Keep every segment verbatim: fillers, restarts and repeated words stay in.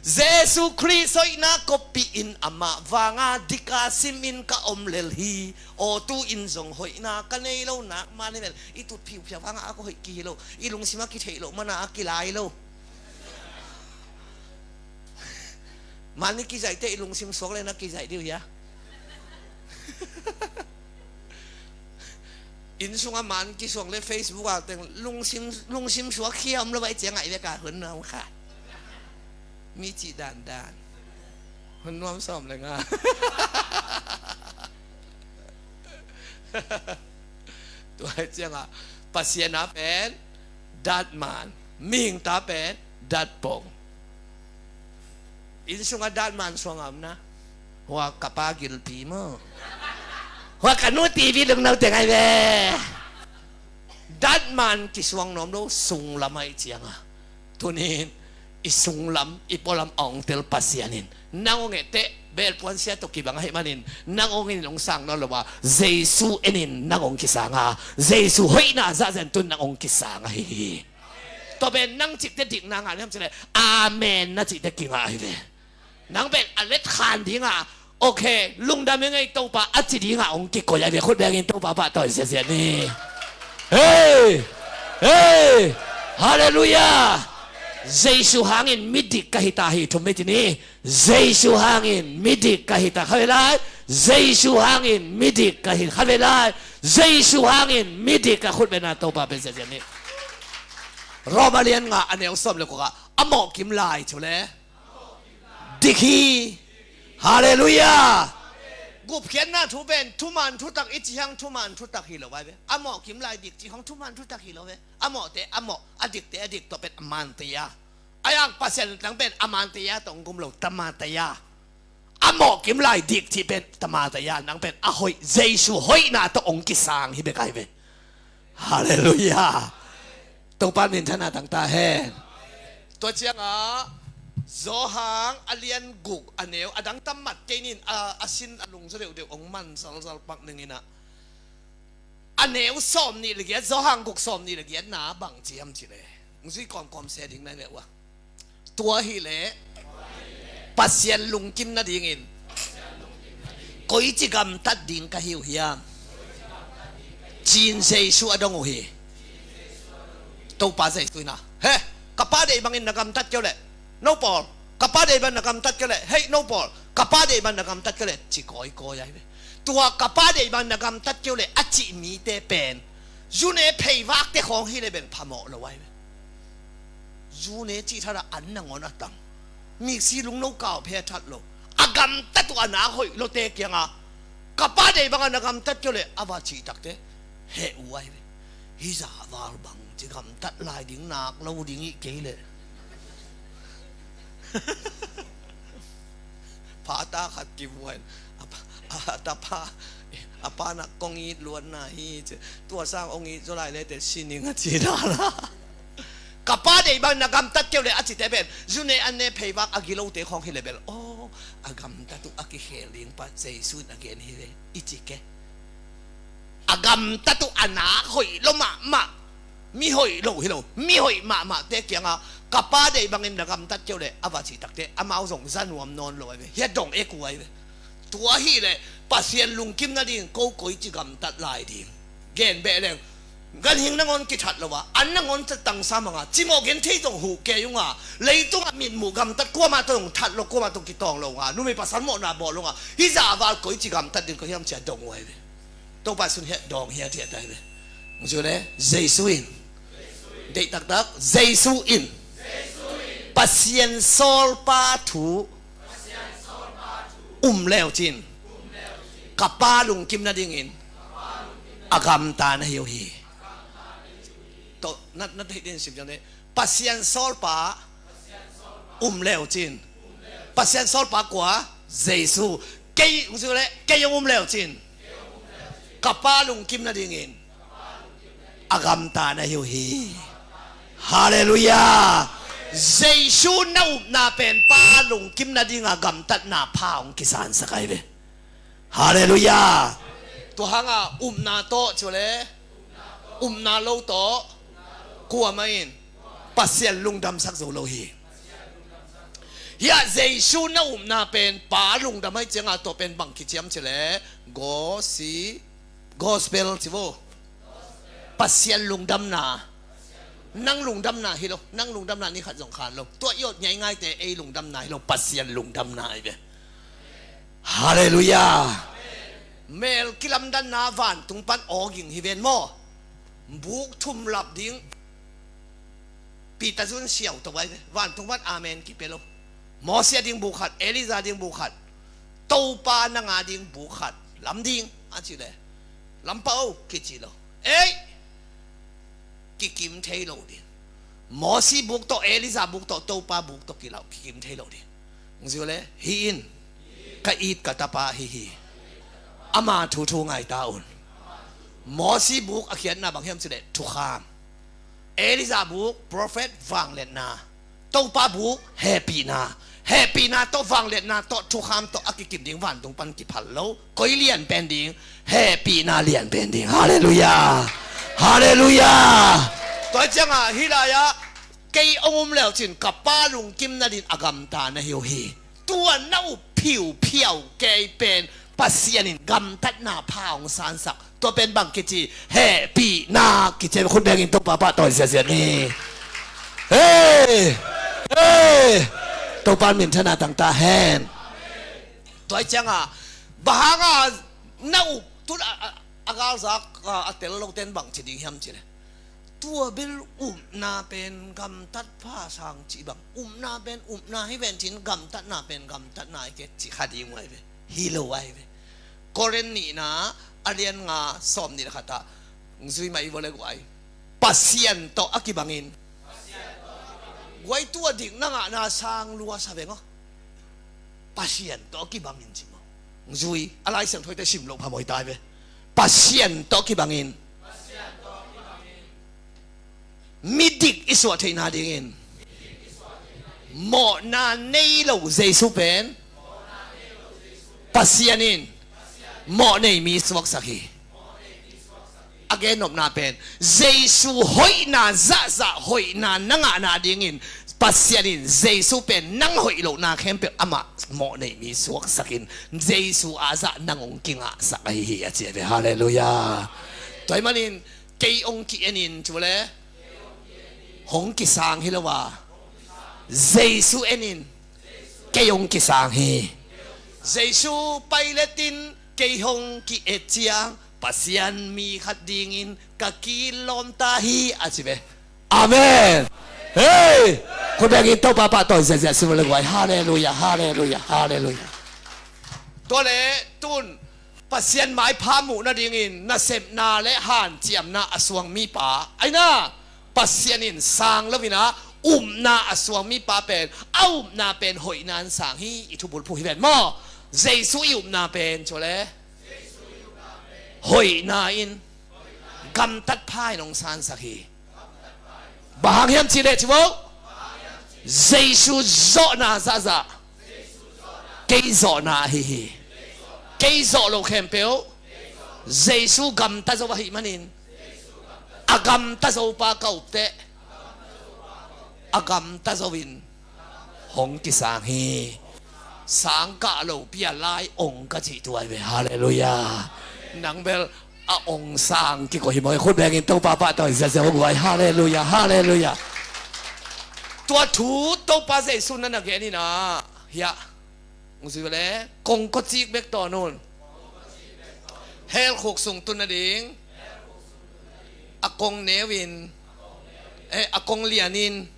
Jesu Khrist hoihna koppih in amah vanga dika simin ka om lel hi. Aw, tu-in zong hoihna ka nei lo nak man hi ven. I tut phiuphia vanga a ka hoih kihi lo. I lungsim a kitheih loh mana a kilai lo. Man i kizaihte i lungsim suak le na kizaih dih uh hia? Inn sungah man kisuang le Facebook ah teng lungsim, lungsim suak khiam lo vai ciangah i vek a hun nuam kha. Mi cih dandan. Hun nuam sawm le nga. Tua ciangah Pasian a pen datman, mihing ta pen datpong. Inn sungah datman suang a om na. Hua ka pa gilpi maw? Hua ka nu TV lungno teng ai ve. Datman kisuang nuam lo sunglam aih cianga. Tunin i sunglam i pualam a ong tel Pasian in nang ong etteh belpuan sia tawh kibang ahih manin nang ong in ong sang nawn lo a, Jesu enin nang ong kisanga, Jesu hoihna zahzen tun nang ong kisang ahi hi. Tua pen nang cihte dikna ngah liam cileh amen na cihte kingah ahi ve. Nang pen a let khan dinga, okay, lungdam i ngei Topa a ci dinga ong kikoih ahi ve. Khut bengin Topa pahtawi ziazia ni. Hei! Hei! Halleluiah! Jesu hangin midik ka hita hi thum mei ci ni. Jesu hangin midik ka hita kha ve lai. Jesu hangin midik ka hita kha ve lai. Jesu hangin midik ka khut bena Topa pen ziazia ni. Roma lian nga a neu sawm le kua a mawh kim lai cu le dik hi. Halleluiah. Gupkhiatna thu pen thuman thutak i ci hang thuman thutak hi lo vai ve. A mawh kim lai dik ci hang thuman thutak hi lo ve. A mawhte a mawh, a dikte a dik, tua pen a mante a. A yang Pasian tang pen a mante a tong gum lo, tamate a. A mawh kim lai dik cih pen tamate a, nang pen a hoih Jesu hoihna tawh ong kisang hi bek ai ve. Halleluiah. Topa minthanna tangta hen. Tua ciangah Johan a lian guk a neu a dang tam mat kei nin a, a sin a lungzaw deuhdeuh ong man zalzal pak ninginah a neu sawm nih le giat, Johan guk sawm nih le giatna bang ciam ci le ong zui kawmkawm se ding nai ve uh a. Tua hileh Pasian lungkim nadingin koici gamtat ding ka hi uh hiam? Cin Jesu a dong uh hi. Topa Jesu ina he, ka pa deih bangin na gamtat keu leh no pawl, ka pa deih bangin na gamtat keu leh hei no pawl, ka pa deih bangin na gamtat keu leh ci kawikawi ai ve. Tua ka pa deih bangin na gamtat keu leh a cih mite pen zune pheivakte khawng hi le beng phamawh lo ai ve. Zune cih thara an nangawn a tang. Miksi lungno kau phe a that lo. A gamtat uh a nak hoih lote kianga ka pa deih banga na gamtat keu le a va cih takte heh uh ai ve. Hi zaval bang ci gamtat lai ding nak lo ding ih kei le. Pha ta khat kivuan a pa, a ta pa, a pa nak kong it luatna hi ci. Tua sang ong it zaw lai le te sining a ci dala. Ka pa deih bang na gamtat keu le a cite pen zune an ne pheivak a gilote khawng hi le bel aw, a gamtat uh a kikhel ding pa Jesu in a gen hi le i ci ke. A gamtat uh a nak hoih lo mahmah. Mi hoih lo hi lo, mi hoih mahmahte kianga ka pa deih bangin na gamtat keu le a va cih takte amau zong za nuam nawn lo ai ve. Hia dong ek uh ai ve. Tua hi le Pasian lungkim nading ko koici gamtat lai ding gen beh leng. Ganhing nangawn kithat lo a, an nangawn tangsam anga cimawh gen thei zong huh kei unga, leitungah mitmuh gamtat kuamah tawh zong that lo, kuamah tawh kitawng lo unga, numei pasal mawhna bawl unga, hi zaval koici gamtat ding ko hiam cia dong uh ai ve. Topa sun hiah dawng hiat hiat ai ve. Ong zu le Jesu in, deih taktak Jesu in Pasian sawlpa thu um leu cin ka pa lungkim nadingin a gamta na hi uh hi. Tawh na, na theih din sim ciang le Pasian sawlpa um leu cin. Pasian sawlpa kua? Jesu. Kei ung zu le kei ung um leu cin ka pa lungkim nadingin a gamta na hi uh hi. Halleluiah. Jesu na upna pen pa lungkim nadinga gamtatna pha ong kisansak ai ve. Halleluiah. Tua hanga upna tawh cu le upna lo tawh kuamah in Pasian lungdamsak zo lo hi. Hiah Jesu na upna pen Pa lungdam ahih ciangah tua pen bang kici hiam cih leh gosi, gospel ci vo. Pasian lungdamna. Nang lungdamna hi lo, nang lungdamna ni khat zong khan lo. Tua i ot ngaingaite ei lungdamna hi lo, Pasian lungdamna hi ve. Halleluiah. Mel kilamdanna vantung pan awging hi ven maw? Buk thum lap ding. Peter zun siau to ai ve. Vantung pan amen kipia lo. Moses a ding buk khat, Elijah a ding buk khat, Topa nang a ding buk khat lam ding a cih leh, lam pah o kici lo. Ei, kikim thei lo ding. Moses buk tawh, Elijah buk tawh, Topa buk tawh kilau kikim thei lo ding. Hong ci uh leh, hih in ka it ka tapa ahi hi. Ama thu thu ngai ta un. Moses buk a khiatna bang hiam cih leh thukham. Elijah buk prophet, vangliatna. Topa buk hehpihna. Hehpihna tawh, vangliatna tawh, thukham tawh a kikim ding vantung pan kiphal lo. Koi lian pen ding? Hehpihna lian pen ding. Halleluiah. Halleluiah. Tua ciangah hih lai-ah kei hong um leucin ka Pa lungkim nadin a gamta na hi uh hi. Tua na up phiuphiau kei pen Pasian in gamtatna pha hong sansak. Tua pen bang kici? Hehpihna kici. Khut bengin Topa pahtawi ziahziah ni. Hei, hei, Topa in minthanna tang ta hen. Tua hi ciangah bang hanga na up, tu a, a, a galzak a, a tel lote in bang ci ding hiam cih leh, tua bel upna pen gamtat pha sang cih bang. Upna pen upna hi ven cin, gamtatna pen gamtatna hi kei cih kha ding uh ai ve. Hi lo ai ve. Korin nihna a lian nga sawm nih le khat ah, zui mah i vo le guai, Pasian tawh a kibangin. Guai, tua dik na ngahna sang lua sa veng aw. Pasian tawh a kibangin ci maw? Zui, a Lai Siangtho te sim loh phamawh hi ta ai ve. Pasian tawh a kibangin. Midik i suah theihna dingin mawhna nei lo Jesu pen Pasian in mawh nei mi suaksak hi. A gennopna pen Jesu hoihna zahzah hoihna na ngahna dingin Pasian in Jesu pen nang hoih lohna khempeuh amah mawh nei mi suaksakin Jesu a zah nang hong kingahsak ahi hi a ci a ve. Halleluiah. Tua ahih manin kei hong ki-enin cu le hong kisang hi lo a, Jesu enin kei hong kisang hi. Jesu Pilate in kei hong ki-et ciang Pasian mi khat dingin ka kilawm ta hi a ci ve. Amen. Hei, khut bengin Topa pahtawi ziahziah si lo le guai. Halleluiah, halleluiah, halleluiah. Tua le tun Pasian maipha muh nadingin nasepna le hanciamna a suang mipa aina, Pasian in sang loin a upna a suang mipa pen a upna pen hoihna in sang hi. I thubulphuh hi ven maw? Jesu i upna pen cu le hoihna in gamtat pha in hong sansak hi. Bang hang hiam cih leh cu vo, Jesu zawhna zahzah kei zawhna ahi hi. Kei zawh lo khempeuh Jesu gamta zo ahih manin a gamta zo pa ka up teh a gamta zo in hong kisang hi. Sang kah lopi a lai ong ka cih tuai ve. Halleluiah. Nang bel a ong sang kiko hi maw? Khut bengin Topa pahtawi ziahziah hong guai. Halleluiah, halleluiah. Tua thu Topa Jesu na na gen in a, hiah hong zui le kongkocik bek tawn un. Hell khuk sung tun nading a kong neu in, eh, a kong lian in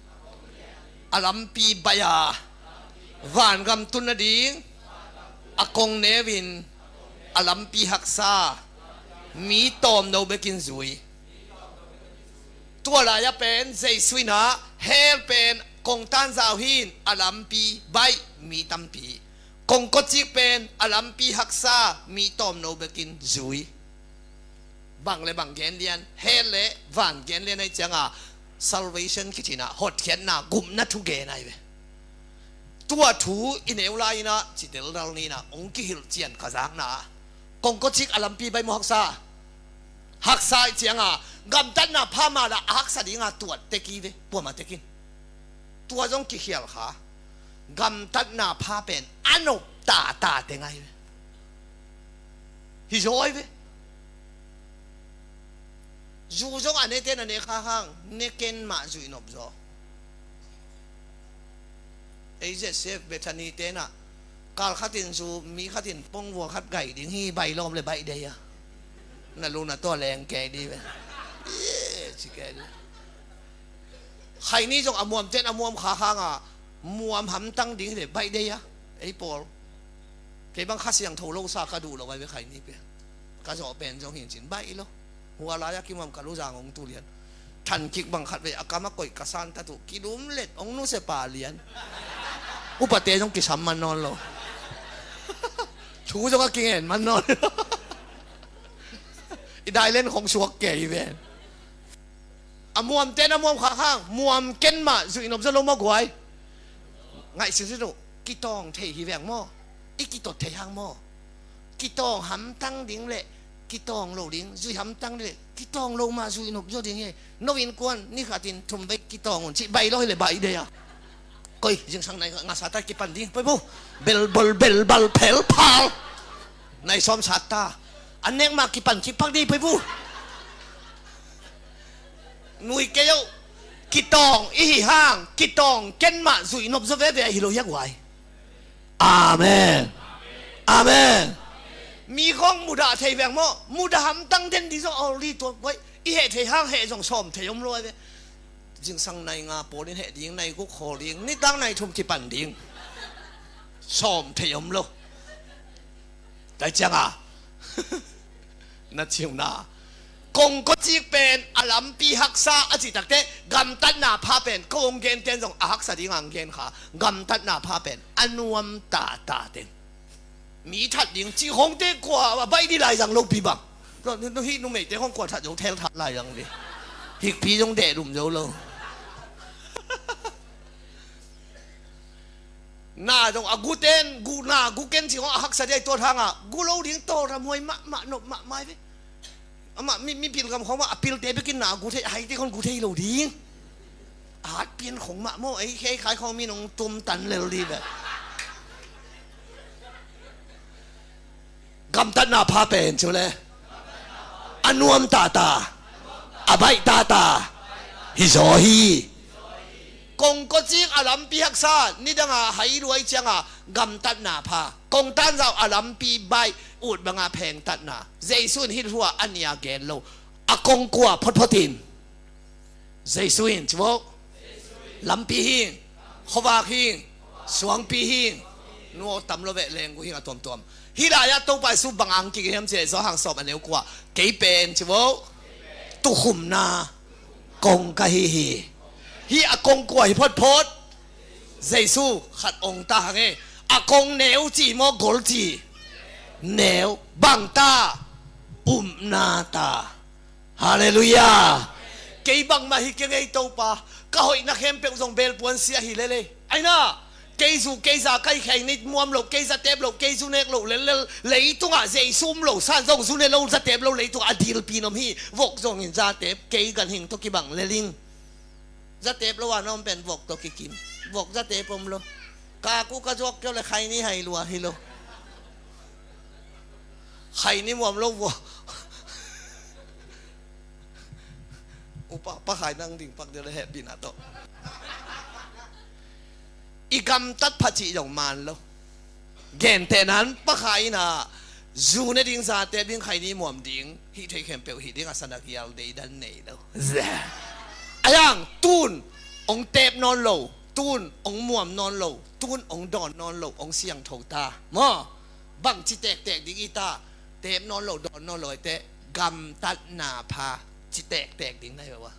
a lampi baih a, vangam tun nading a kong neu in a lampi haksa, mi tawmno bekin zui. Tua lai-ah pen Jesu in a hell pen kong tanzau hi in a lampi baih, mi tampi. Kongkocik pen a lampi haksa, mi tawmno bekin zui. Bang le bang genlian, hell le van genlian ahih ciangah salvation kici in a hotkhiatna gupna thu gen ahi ve. Tua thu i neu lai-in a ci deldal ni in a hong kihilh cian ka zakna ah kongkocik a lampi baih maw, haksa? Haksa ahih ciangah gamtatna pha mah lah a haksa dingah tuat tek hi ve, puamah tekin. Tua zong kikhial kha. Gamtatna pha pen a nop tata teng ahi ve. Hi zaw ahi ve. Zu zong a neten a ne kha hang, ne ken mah zuih nop zaw. Ei Z C F Bethany tenah kal khatin zu, mi khatin pongvua khat gai ding hi, bai lawm le baih dei a. Na lu na tua leng kei di ve. Ci kei di. Khaini zong a muam ten a muam kha hanga muam hamtang ding hi le baih dei a. Ei pawl, kei bang Kha Siangtho lo sa ka duh lo ai ve, khaini pen ka zawh pen zong hin cin baih lo. Hua lai-a kimuam ka luzang hong tu lian. Than kik bang khat ve a kam a koih ka san tatu kilum let hong nusia pa lian. Upate zong kisam man nawn lo. Thu zong a kingen man nawn lo. I dai len khong suak kei hi ven. A muam ten a muam khak hang, muam ken mah zuih nop zaw lo maw guai. Ngaihsun sin uh, kitawng thei hi veng maw? I kitot thei hang maw? Kitawng hamtang ding le kitawng lo ding, zuih hamtang ding le kitawng lo mah zuih nop zaw ding hi. No innkuan ni khatin thum vei kitawng un cih baih lo hi le baih dei a. Koi, zingsang nai nga sata kipan ding, poi bu. Bel bol bel bal phel phal. Nai sawm sata. An nek mah kipan kipak ding, poi bu. Nui kei oh. Kitawng i hi hang, kitawng ken mah zuih nop zaw veve ahi lo hiak uai. Amen. Amen. Mi khong mudah thei veng maw? Mudah hamtang den di zong awl di tua guai. I heh thei hang heh zong sawm thei om lo ai ve. Zingsang nai nga pawlin heh ding, nai guk hawl ding, nitang nai thum kipan ding. Sawm thei om lo. Tua cianga na ciuna kongkocik pen a lampi haksa a cih takte, gamtatna pha pen ko hong genten zong a haksa dinga hong gen kha. Gamtatna pha pen a nuam tata teng. Mi that ding cih hongte kua a baih di lai zang lopi bang. No, no, no, hih numeite hong kua that zo thel that lai zang di. Hikpi zong deh dum zo lo. Na zong a guten, gu na gu ken cih hong a haksa di ai tuat hanga gu lo ding tawlram huai mahmah nop mahmah ai ve. Amah mi, mi pilgam khong mah a pilte bekin na gu thei, a haite khong gu thei lo ding. A hat pian khong mah maw, ei khei khai khong mi nong tum tan lel di ve. Gamtatna pha pen cu le a nuam tata, a baih tata hi zaw hi. Kongkocik a lampi haksa, nidanga hai luai cianga gamtatna pha. Kongtanzau a lampi baih ut banga phengtatna. Jesu in hih hua a nia gen lo. A kongkua photphot in. Jesu in, ci vo. Lampi hing, khuavak hing, suangpi hing, nuaw tam lo veh lenggu hing a tuamtuam. Hih lai-ah Topa Jesu bang ang kik hiam ci leh Johan sawm a neu kua. Kei pen, ci vo. Tukhumna kong ka hi hi. Hih a kongkua hi photphot. Jesu khat ong ta hang e. A kong neu ci maw gol ci? Neu. Bang ta? Upna ta. Halleluiah. Kei bangmah hi keng ei Topa. Ka hoihna khempeuh zong belpuan sia hi lel ei. Aina, kei zu kei za kai khei nit muam lo, kei za tep lo, kei zu nek lo lel lel. Leitungah Jesu um lo san zong zu ne lo za tep lo leitungah a dilpi nom hi. Vok zong in za tep, kei ganhing tawh kibang lel ing. Za tep lo a na om pen vok tawh kikim. Vok za tep om lo. Ka ku ka zuak keu le khaini hai lua hi lo. Khaini muam lo vua. Upa, pa khai nang ding pak dia le heh pina tawh. I gamtat pha cih zong man lo. Gentehnan pakha in a zu ne ding, za tep ding, khaini muam ding, hih thei khempeuh hih ding a sana kial deidan nei lo. A yang tun ong tep nawn lo, tun ong muam nawn lo, tun ong dawn nawn lo, ong siangtho ta maw? Bang ci tektek ding i ta? Tep nawn lo, dawn nawn lo aite gamtatna pha ci tektek ding nai ve ua.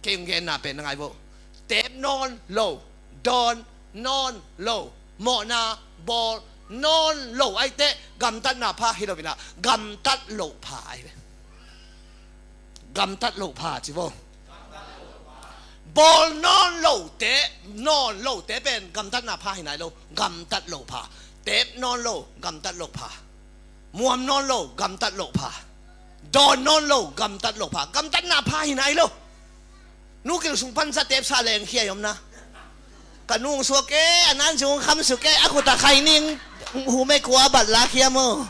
Kei ong genna pen na ngai vo. Tep nawn lo, dawn nawn lo, mawhna bawl nawn lo aite gamtatna pha hi lo ina, gamtat lo pha ai ve. Gamtat lo pha ci vo. Bawl nawn lo te, nawn lo te pen gamtatna pha hi nai lo. Gamtat lo pha. Tep nawn lo, gamtat lo pha. Muam nawn lo, gamtat lo pha. Dawn nawn lo, gamtat lo pha. Gamtatna pha hi nai lo. Nukil sung pan za tep sa leng khia i omna. Ka nung suak e, a nan zung kham suk e, a khuta khai ning hu me kua bat la khia maw.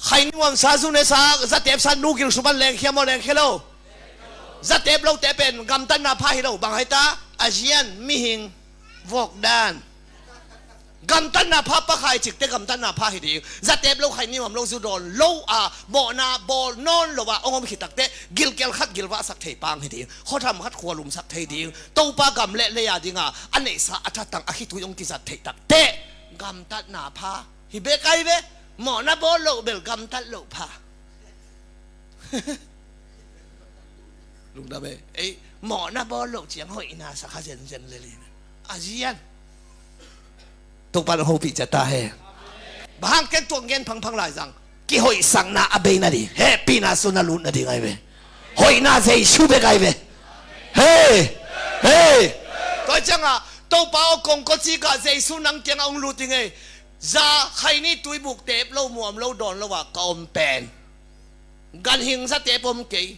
Khai ning wam sa zu ne sa, za tep sa nu gil su ban leng khia maw, leng khia lo. Za tep lo te pen gamtatna pha hi lo, bang hai ta, a zian mihing vok dan. Gamtatna pha pakhai cikte gamtatna pha hi ding. Za tep lo khai ni wam lo zu dawn lo a, mawhna bawl nawn lo a, ong om khit takte, gilkial khat gilvahsak thei pang hi ding. Khuatham khat khua lumsak thei ding. Topa gam le lei a dinga, a neihsa a thatang a khitui ong kizat thei takte, gamtatna pha hi bek ai ve. Mawhna bawl lo bel gamtat lo pha. Lungdam e. Ei, mawhna bawl loh ciang hoihna sa kha zenzen lel hi. A zian. Topa na hopih cia ta he. Bang hang ken tuang gen phangphang lai zang. Kihoihsakna a bei nading, hehpihna sung na lut nading ai ve. Hoihna Jesu bek ai ve. Hei! Hei! Tua ciangah Topa aw, kongkocik ah Jesu nang kiangah ong lut ing ei. Za khaini tuibuk tep lo, muam lo, dawn lo ah ka om pen. Ganhing zate pom kei.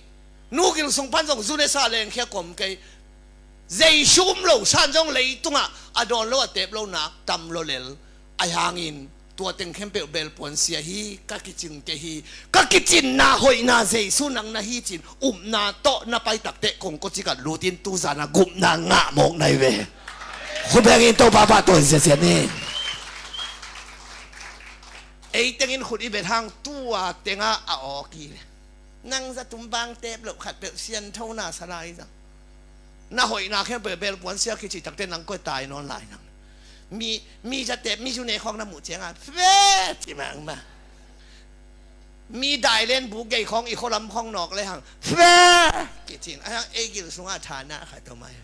Nugil sung pan zong zunesa lengkhia kom kei. Jesu um lo san zong leitungah a dawn lo a tep lo nak tam lo lel. Ahi hangin tua teng khempeuh belpuan sia hi, ka kicing kei hi. Ka kicinna hoihna Jesu nang na hi cin upna tawh na pai takte kongkocik ah lutin tuzana gupna ngah mawk nai ve. Khut bengin Topa pahtawi ziazia ni. Ei tengin khut i bet hang tua tengah a awk hi ve. Nang za tum bang tep loh khat peuh sianthona sa lai zang. Na hoihna khempeuh belpuan sia kici takte nang koi tai nawn lai nang. Mi, mi za tep, mi zu ne khawng na muh ciangah fe ci mang ma. Mi dailen bu gei khawng i khualam khawng nawk le hang fe kicin. A hang ei gil sungah thana khat tua mai.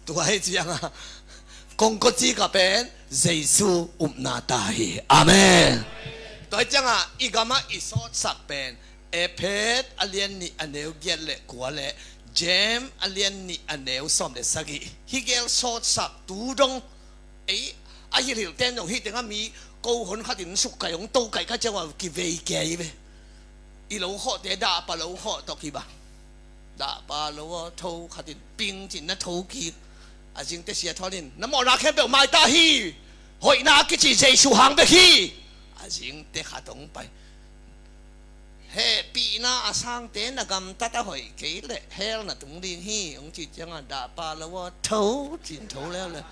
Tua hi ciangah kongkocik ah pen Jesu upna ta hi. Amen. Tua hi ciangah i gamah i sawtsak pen Ephet a lian nih a neu giat le kua le Jem a lian nih a neu sawm le sagih. Hi gel sawtsak tu dong. Ei, a hilhilh ten zong hih tengah mi ko hon khatin sukkai hong tokai kha ciang uh a kivei kei ve. I lo khawhte dahpa lo khawh tawh kibang. Dahpa lo aw tho khatin ping cin na tho kik. A zingte sia thawn in na mawhna khempeuh maita hi. Hoihna a kici Jesu hang bek hi. A zingte khat hong pai. Hehpihna a sangte na gamtat a hoih kei leh hell na tung ding hi, hong cih ciangah dahpa lo aw tho cin tho leuleu.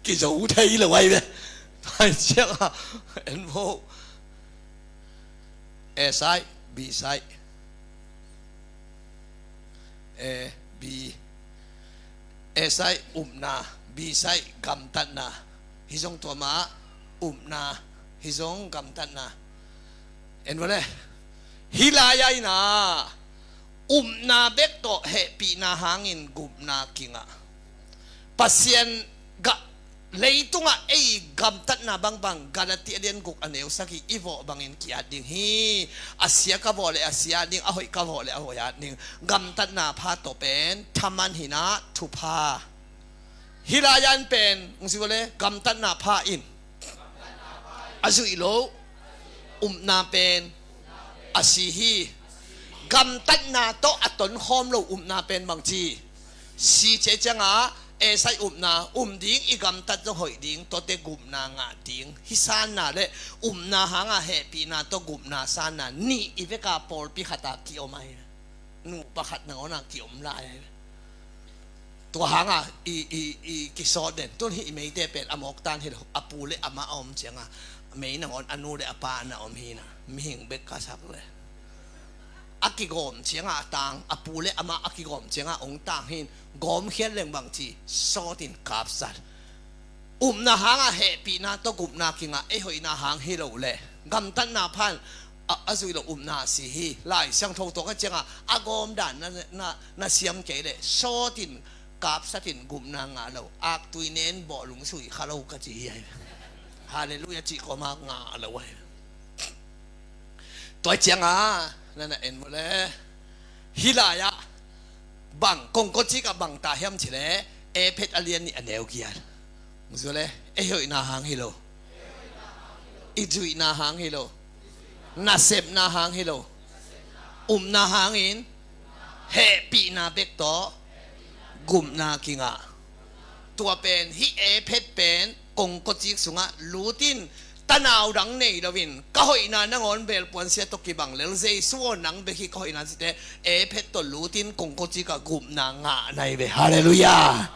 Kizo thei lo ai ve. Pai ciangah en vo. Esai, bisai. A, B. Esai upna, bisai gamtatna. Hi zong tua mah upna, hi zong gamtatna. En vale. Hi lai-a ina upna bek tawh hehpihna hangin gupna kingah. Pasian gah leitungah ei gamtatna bangbang Galati a lian guk a neu sagih i vawh bangin ki-at ding hi. A sia ka vawh le a sia at ding, a hoih ka vawh le a hoih at ding. Gamtatna pha tawh pen thaman hinah thupha. Hi lai-an pen hong si vawle gamtatna pha in a zuih lo upna pen a si hi. Gamtatna tawh a tonkhawm lo upna pen bangci si cei ciangah Esai upna um ding, i gamtat zong hoih ding, tuate gupna ngah ding. Hi sanna le upna hanga hehpihna tawh gupna sanna nih i veka pawlpi khata ki-om ahi. Nupa khat nangawna ki-om lai ahi. Tua hanga i, i, i kisawt den. Tun hih i meite pen a mawktan hi lo. A pu le amah a om cianga mei nangawn a nu le a pa na om hina. Mihing bek ka sak le a kigawm cianga a tang, a pu le amah a kigawm cianga ong tang hin gawmkhiat leng bangci sawtin kapsat. Upna hanga hehpihna tawh gupna kingah ei hoihna hang hi lo le gamtatna phan a, a zuih lo upna a si hi. Lai Siangtho tawh ka cianga a gawm dan na, na, na siam kei le sawtin kapsatin gupna ngah lo, aktui nen bawhlung sui kha lo ka ci hi ai. Halleluiah cih kawma ngah lo ai. Tua cianga nana en mawle. Hi lai-ah bang kongkocik ah bang ta hiam cih leh Ephet a lian nih a neu giat. Zuale ei hoihna hang hi lo. I zuihna hang hi lo. Nasepna hang hi lo. Upna hangin hehpihna bek tawh gupna kingah. Tua pen hih Ephet pen kongkocik sungah lutin, tanau dang nei loin ka hoihna nangawn belpuan sia tawh kibang lel, Jesu aw nang bek hi ka hoihna cite, Ephet tawh lutin kongkocikah gupna ngah nai ve. Halleluiah.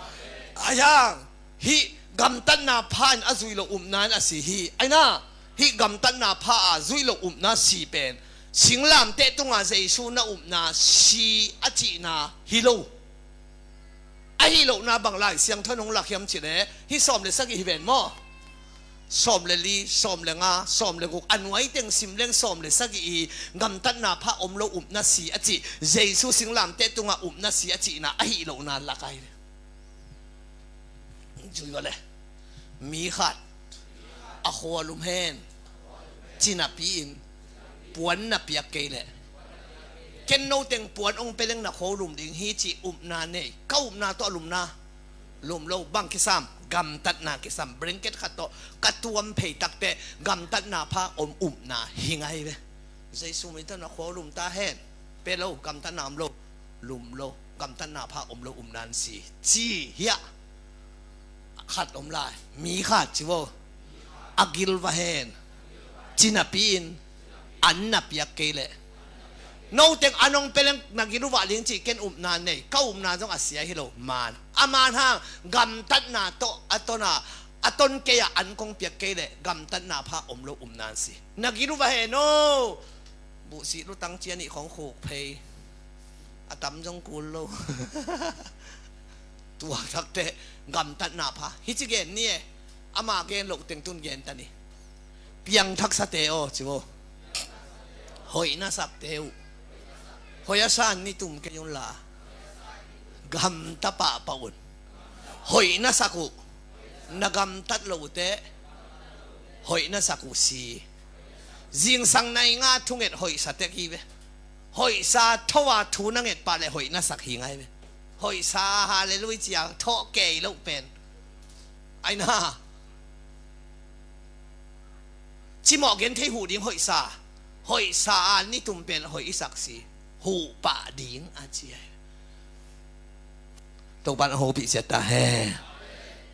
Ayang hih gamtatna pha in a zuih loh upna in a si hi. Aina hih gamtatna pha a zuih loh upna si pen singlamteh tungah Jesu na upna si a cihna hi lo. Ahi lohna bang Lai Siangtho in hong lak hiam cih leh hih sawm le sagih hi ven maw? Sawm le li, sawm le nga, sawm le guk, a nuai teng sim leng sawm le sagih hi. Gamtatna pha om lo upna si a cih, Jesu singlamteh tungah upna si a cihna ahi lohna lak ahi ve. Zui vua le. Mi khat a khualum hen, ci napi-in puan na piak kei leh, ken no teng puan hong pia leng na khualum ding hi cih upna nei. Ka upna tawh a lumna lum lo. Bang kisam? Gamtatna kisam. Blanket khat tawh ka tuam phei takteh gamtatna pha om upna hi ngai ve. Jesu min tawh na khualum ta hen. Pia lo, gamtatna om lo. Lum lo. Gamtatna pha om lo upna in si, ci hiah. Khat om lai, mi khat ci vo. A gil va hen, ci napi-in an na piak kei leh, no teng an hong pia leng na gil uh vah ding cih ken upna nei. Ka upna zong a sia hi lo. Man a man hang, gamtatna tawh a ton a, a ton kei a an kong piak kei leh gamtatna pha om lo upna in si. Na gil uh va hen aw. Buhsih lutang cia nih khong khuk phei. A tam zong kul lo. Tua takteh gamtatna pha hi ci gen ni e. Ama gen loh teng tun gen ta ni. Piangthaksate aw ci vo. Hoih na sakte uh. Hoih a sa ni tum kei un la. Gamta pahpah un. Hoih na sak uh. Na gamtat loh uh teh hoih na sak uh si. Zingsang nai nga thunget hoihsa tek hi ve. Hoihsa tho a thu na nget pah leh hoih na sak hi ngai ve. Hoihsa, halleluiah cia thawh kei loh pen. Aina. Cimawh gen thei huh ding hoihsa. Hoihsa a ni tum pen hoih i sak si. Huh pah ding a ci ai. Topan a hopih ciat ta hen.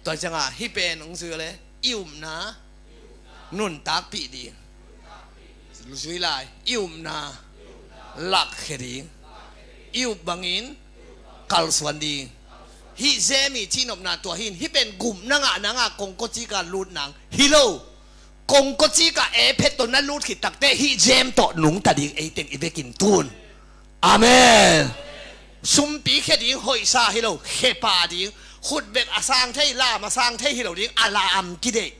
Tua ciangah hih pen hong zui le i upna nuntakpih ding. Zui lai, i upna lakkhia ding. I up bangin kalsuan ding. Hih James i cihnopna tua hi in, hih pen gupna ngahna ngah kongkocik a lut nang hi lo. Kongkocik a Ephet tawh na lut khit takteh hih James tawh nungta ding ei teng i vekin tun. Amen. Sumpi khia ding hoihsa hi lo, khia pah ding. Khut bek a sang thei, lam a sang thei hi lo ding, a lam kideih.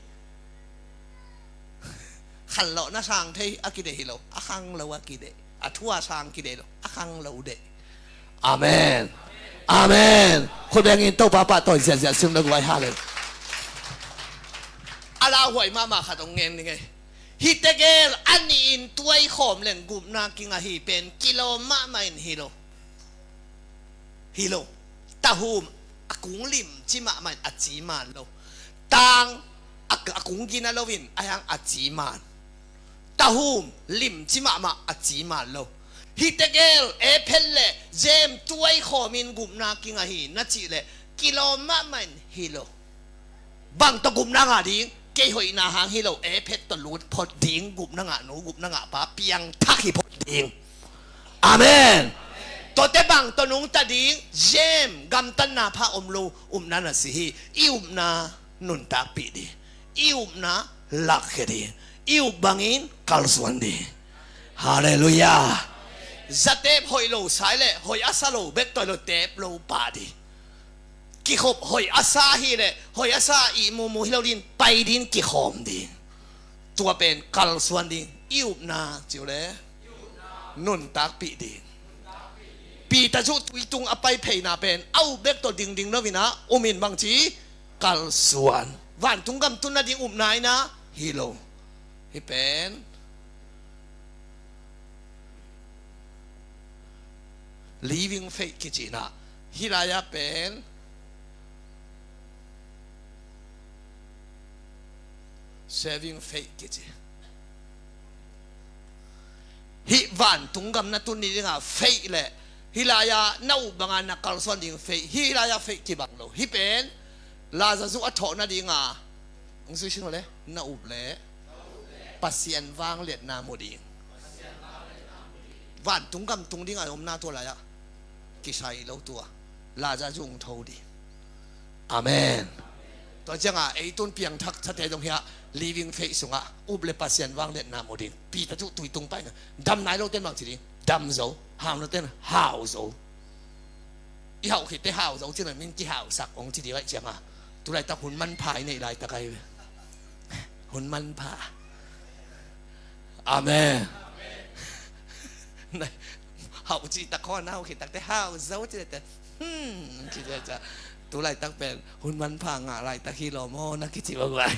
Khanlawhna sang thei a kideih hi lo, a khanglo a kideih. A thu a sang kideih lo, a khanglo deih. Amen. Amen. Khut bengin Topa pahtawi ziahziah sim lo guai, halleluiah. A lauhuai mahmah khat hong ngen ning ei. Hih tegel a nih in tuai khawm leng gupna kingah hi pen kilawm mahmah in hi lo. Hi lo. Tahum a kung limci mahmah in a ci man lo. Tang a, a kung gina loin a hiang a ci man. Tahum limci mahmah a ci man lo. Hih tegel Ephet le James tuai khawmin gupna kingah hi na cih leh kilawm mahmah in hi lo. Bang tawh gupna ngah ding? Kei hoihna hang hi lo, Ephet tawh lut phot ding. Gupna ngah nu, gupna ngah pa piangthak hi phot ding. Amen. Tuate bang tawh nungta ding? James gamtatna pha om lo upna na si hi. I upna nuntakpih ding. I upna lakkhia ding. I up bangin kalsuan ding. Halleluiah. Zatep hoih lo sai leh hoih a sa lo bek tawh hi lo, tep lo pah ding. Kikhop hoih a sa hi leh hoih a sa i mumu hi lo ding, pai ding, kikhawm ding. Tua pen kalsuan ding. I upna ci uh le nuntakpih ding. Peter cu tuitung a pai pheina pen a up bek tawh dingding lo in a um in bangci kalsuan. Vantung gam tun nading upna in a hi lo. Hih pen living faith kici in a, hih lai-ah pen saving faith kici. Hih vantung gam na tun ni dinga faith le hih lai-a na up banga na kalsuan ding faith, hih lai-a faith kibang lo. Hih pen Lazarus a thawh nadinga hong sui sin le na up le Pasian vangliatna mu ding. Vantung gam tung dinga omna tua lai-ah kisai lo tua. Lazarus hong tho ding. Amen. Tua cianga ei tun piangthak sate dong hiah living faith sungah up le Pasian vangliatna mu ding. Peter cu tui tung paina dam nai lo ten bang ci ding, dam zo, hau lo ten hau zo. I hauh khit te hau zo cina min kihausak hong ci ding aih cianga tulaitak hun manpha i neih laitak ahi ve. Hun manpha. Amen. Hau cih tak khaw na hau khit tak te hau zo cih te. Hmm, cih te ca. Tulaitak pen hun manpha ngah laitak hi lo maw na kici bak lai.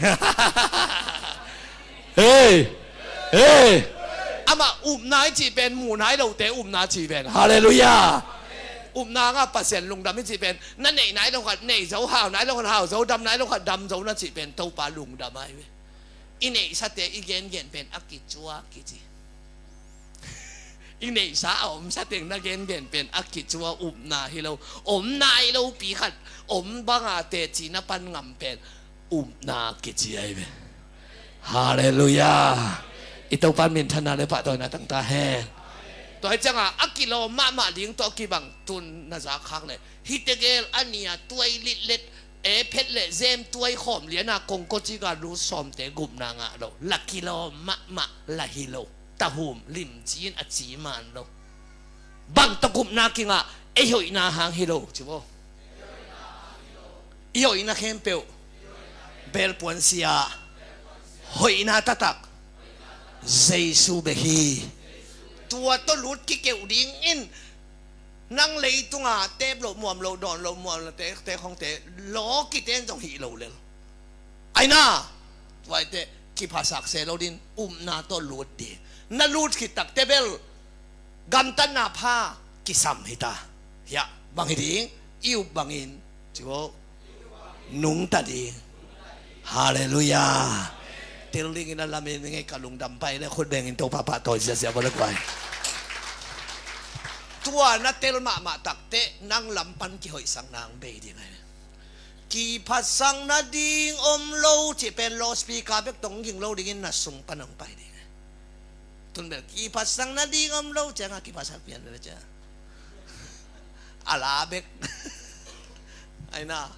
Hey! Hey! Amah upna i cih pen muh nai lote upna cih pen. Halleluiah! Upna ngah Pasian lungdam i cih pen na neih nai lo khat neih zo, hau nai lo khat hau zo, dam nai lo khat dam zo na cih pen Topa lungdam ahi ve. I neihsate i gengen pen a kicua kici. I neihsa a omsa teng na gengen pen a kicua upna hi lo. Om nai lopi khat om banga teci na pan ngam pen upna kici ahi ve. Halleluiah. I Topa minthanna le pahtawina tangta hen. Tua hi cianga a kilawm mahmah ding tawh kibang tun na zak khak le hih tegel a nia tuai litlet e phet le zem tuai khawm liana kongkocika lu sawmte gupna ngah lo. La kilawm mahmah la hi lo. Tahum limci in a ci man lo. Bang tawh gupna kingah ei hoihna hang hi lo ci bo. I hoihna khempeuh belpuan sia hoihna taktak Jesu bek hi. Tua tawh lut kikeuh dingin nang leitunga tep loh muam loh dawn loh muam loh te te khongte law kiten zong hih lo lel. Aina tuaite kiphasak se lo din upna tawh lut ding. Na lut khit takte bel gamtatna pha kisam hita. Hiah bang hi ding i up bangin ci bo. Nungta ding. Halleluiah. Tel dingin a lamin ngei ka lungdam pai le khut bengin Topa pahtawi ziazia bo le kuai. Tua na tel mahmah takte nang lam pan kihoihsak nang bei ding ahi. Kiphasak nading om lo cih pen loudspeaker bek tong ging lo dingin na sung pan hong pai ding. Tun bel kiphasak nading om lo cianga kiphasak pian bel cianga a la bek. Aina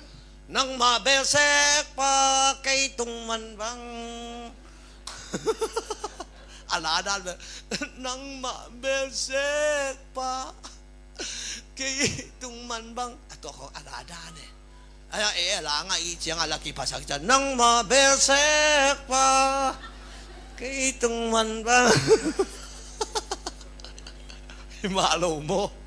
nangmah belsek pa kei tung man bang. A la dan bel nangmah belsek pa kei tung man bang. A tua khong a la dan e. Aya e a la ngah i cianga la kiphasak ciang nangmah belsek pa kei tung man bang. Hi mah lo maw?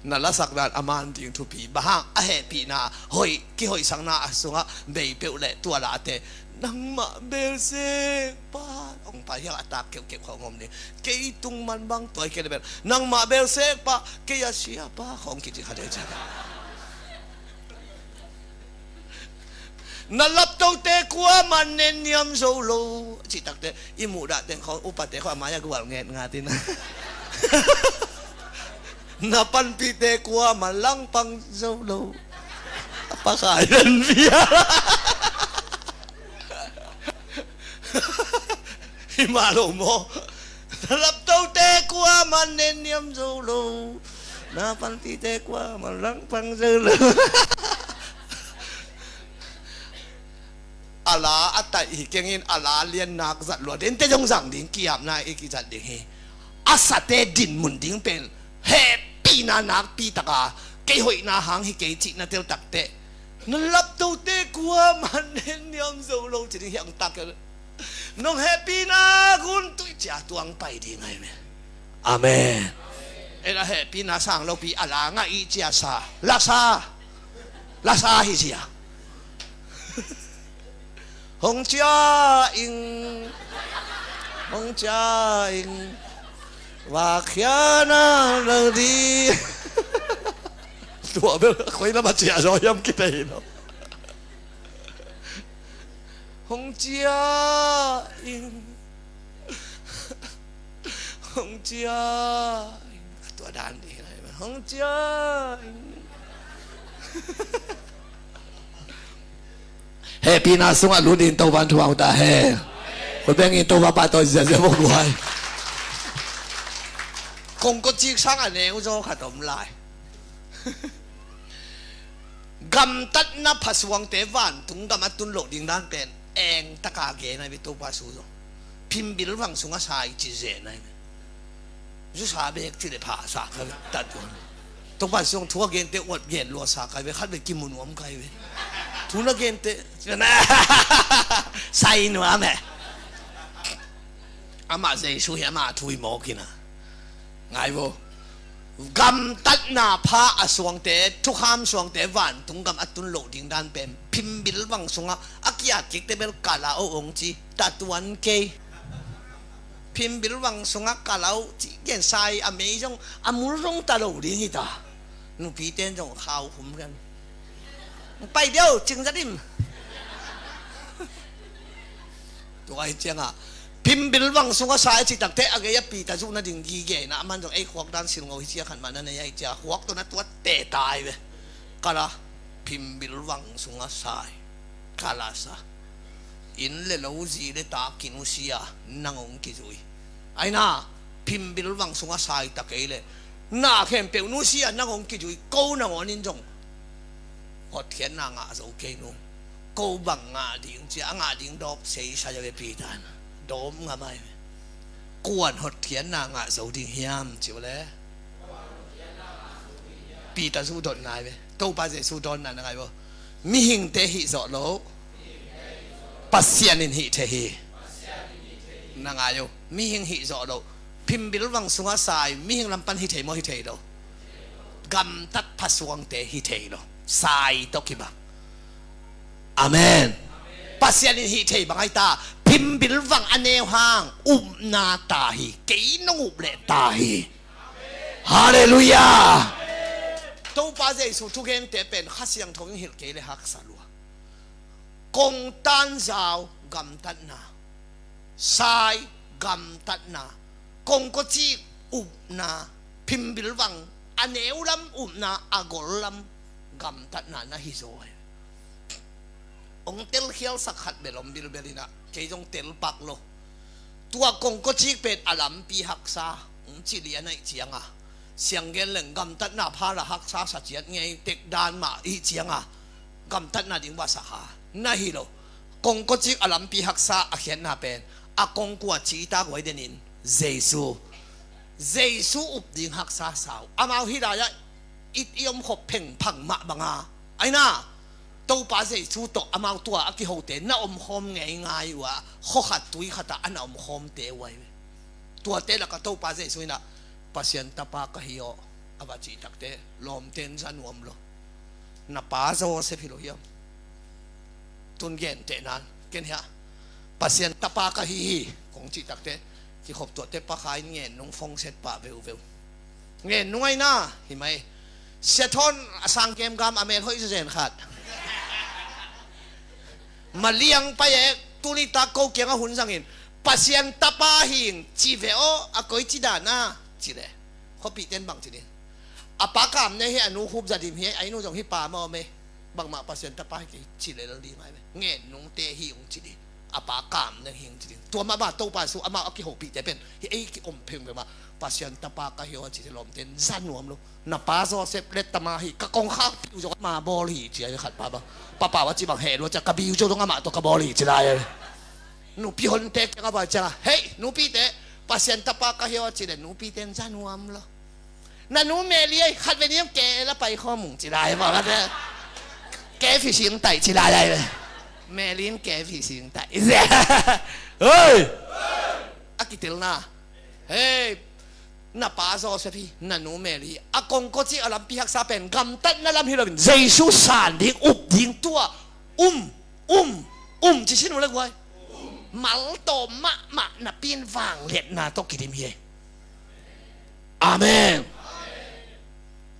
Na lasak dan a man ding thupi bang hang a hehpihna hoih kihoihsakna a sungah bei peuh le tua late nangmah belsek pa hong pai hiang a tak keuhkeuh khong om ni. Kei tung man bang tuai kei le bel nangmah belsek pa kei a sia pa khong kici kha de ciang. Na laptote kuaman nen niam zo lo. Cih takte i muhdah teng khong upate khong a mai-ah gual nget ngatin. Na panpihte kuaman langpang zo lo. A pakhai nan bia. Hi mah lo maw? Na laptote kuaman nen niam zo lo. Na panpihte kuaman langpang zo lo. A la a taih hi kengin a la liannak zat lua dente zong zang ding kiapna i kizat ding hi. A sate dinmun ding pen hehpihna nakpi taka kei hoihna hang hi kei cih na tel takte na laptote kuaman nen niam zo lo ci ding hi ang tak. Nong hehpihna gun tuih cia tuang pai ding ahi me. Amen. Ela hehpihna sang lopi a la ngah i cia sa lasa lasa hi cia. Hong cia ing hong cia ing. Vakhiana lo di. Tua bel khoi lama cia zo hiam kitei lo. Hong cia ing. Hong cia. A tua dan ding hi. Hong cia. Hehpihna sungah lut in Topa'n thupha hong ta hen. Khut beng in Topa pahtawi ziahziah vua guai. Kongkawcik sang a neu zaw khat om lai. Gamtatna phasuangte vantung gam a tun loh ding dan pen eng taka gen ahi ve Topa Jesu zong. Phimbil vang sungah sai ci zen ahi ve. Zusa bek ci le pha sa ka ve. Tat tuan. Topa Jesu zong thu a gente uat gen lua sa ka ve. Khat ve kimu nuam ka hi ve. Thu na gente sai nuam e. Amah Jesu hi amah thu hi mawk hi na. Ngai vo. Gamtatna pha a suangte, thukham suangte vantung gam a tun loh ding dan pen phimbil vang sungah a kiat kikte bel kala o ong ci. Tatuan kei. Phimbil vang sungah kala o ci gen sai a mei zong a mul zong ta lo ding hi ta. Nupite in zong khau hum rian. Pai deuh cingzat in. Tua hi ciangah phimbil vang sungah sai a cih takte a gei a Peter zuh nading gige na aman zong ei khuak dan silngo hi cia khan mah na nei ahi cia khuak tawh na tuat te tai ve. Kala phimbil vang sungah sai. Kala sa. Inn le lo zi le ta kinusia nang hong kizui. Aina phimbil vang sungah sai ta kei le na khempeuh nusia nang hong kizui ko nangawn in zong hotkhiatna ngah zo kei nung. Ko bang ngah ding cia a ngah ding dawp sei sa ve Peter na dawp ngam ai ve. Kuan hotkhiatna ngah zo ding hiam ci uh le Peter zu dotna ai ve. Topa Jesu dawnna na ngai vo. Mihingte hih zawh lo. Pasian in hih thei hi. Na ngai uh. Mihing hih zawh lo. Phimbil vang sungah sai mihing lam pan hi thei maw hi thei lo. Gamtat phasuangte hi thei lo. Sai tawh kibang. Amen. Pasian in hih thei bang ahi ta. Phimbil vang a neu hang upna ta hi. Kei nong up leh ta hi. Halleluiah. Topa Jesu thugente pen Kha Siangtho in hilh kei le haksa lua. Kong tanzau gamtatna. Sai gamtatna. Kongkawcik upna. Phimbil vang a neu lam upna a gol lam gamtatna na hi zaw hi. Hong telkhialsak khat bel om bilbel inah kei zong telpak lo. Tua kongkawcik pen a lampi haksa hong ci lian aih cianga sianggen leng gamtatna pha la haksa sa ciat ngei tek dan mah ih cianga gamtatna ding vasa ha na hi lo. Kongkawcik a lampi haksa a khiatna pen a kongkua cita guai denin Jesu Jesu up ding haksa sau amau hi lai-ah i omkhop phengphang mah banga aina Topa Jesu tawh amau tua a kihote na omkhawm ngeingai uh a khuakhat tui khatah a na omkhawmte uh ahi ve. Tuate lakah Topa Jesu inah Pasian tapa ka hi aw a va cih takte lawmten za nuam lo. Na pa Joseph hi lo hiam? Tun gentehnan ken hiah Pasian tapa ka hi hi kong cih takte kikhop tuahte pakha in ngen nung phone set pah veuveu. Ngen nung aina hi mai. Sia Thawn a sang kemgam a mel hoih zazen khat maliang pai e. Tuni tak ko kiangah hun zangin Pasian tapa hing ci ve aw a koi ci dana ci le khuapihten bang ci ding. A pa kam ne hi a nu khup zadim hi a inu zong hi pa mawm e. Bangmah Pasian tapa hi kei ci le lal ding ai ve. Ngen nungte hi ung ci ding. A pa kam ne hi ung ci ding. Tua mah ba Topa Jesu amah a kihopihte pen hi ei ki om pheng ve mah Pasian tapa ka hi aw ci te lawmten za nuam lo. Na pa Joseph le tama hi ka kongkhak piu zong ama bawl hi ci ai ve khat pa ba. Papa wa ci bang heh lua cia ka biu zong amah tawh ka bawl hi ci lai ai ve. Nupi honte kiangah vai ciangah hei nupite Pasian tapa ka hi aw ci le nupite in za nuam lo. Na nu Meli ei khat ve ni om ke la pai khawm ung ci lai maw khat ve. Ke fi sing taih ci lai ai ve. Meli in ke fi sing taih. Hei a kitilna hei na pa Joseph hi na nu Meli a kongkawci a lampi haksa pen gamtatna lam hi loin Jesu san ding up ding tua um um um ci sin uh le guai. Maltawm mahmah napi in vangliatna tawh kidim hi. Amen.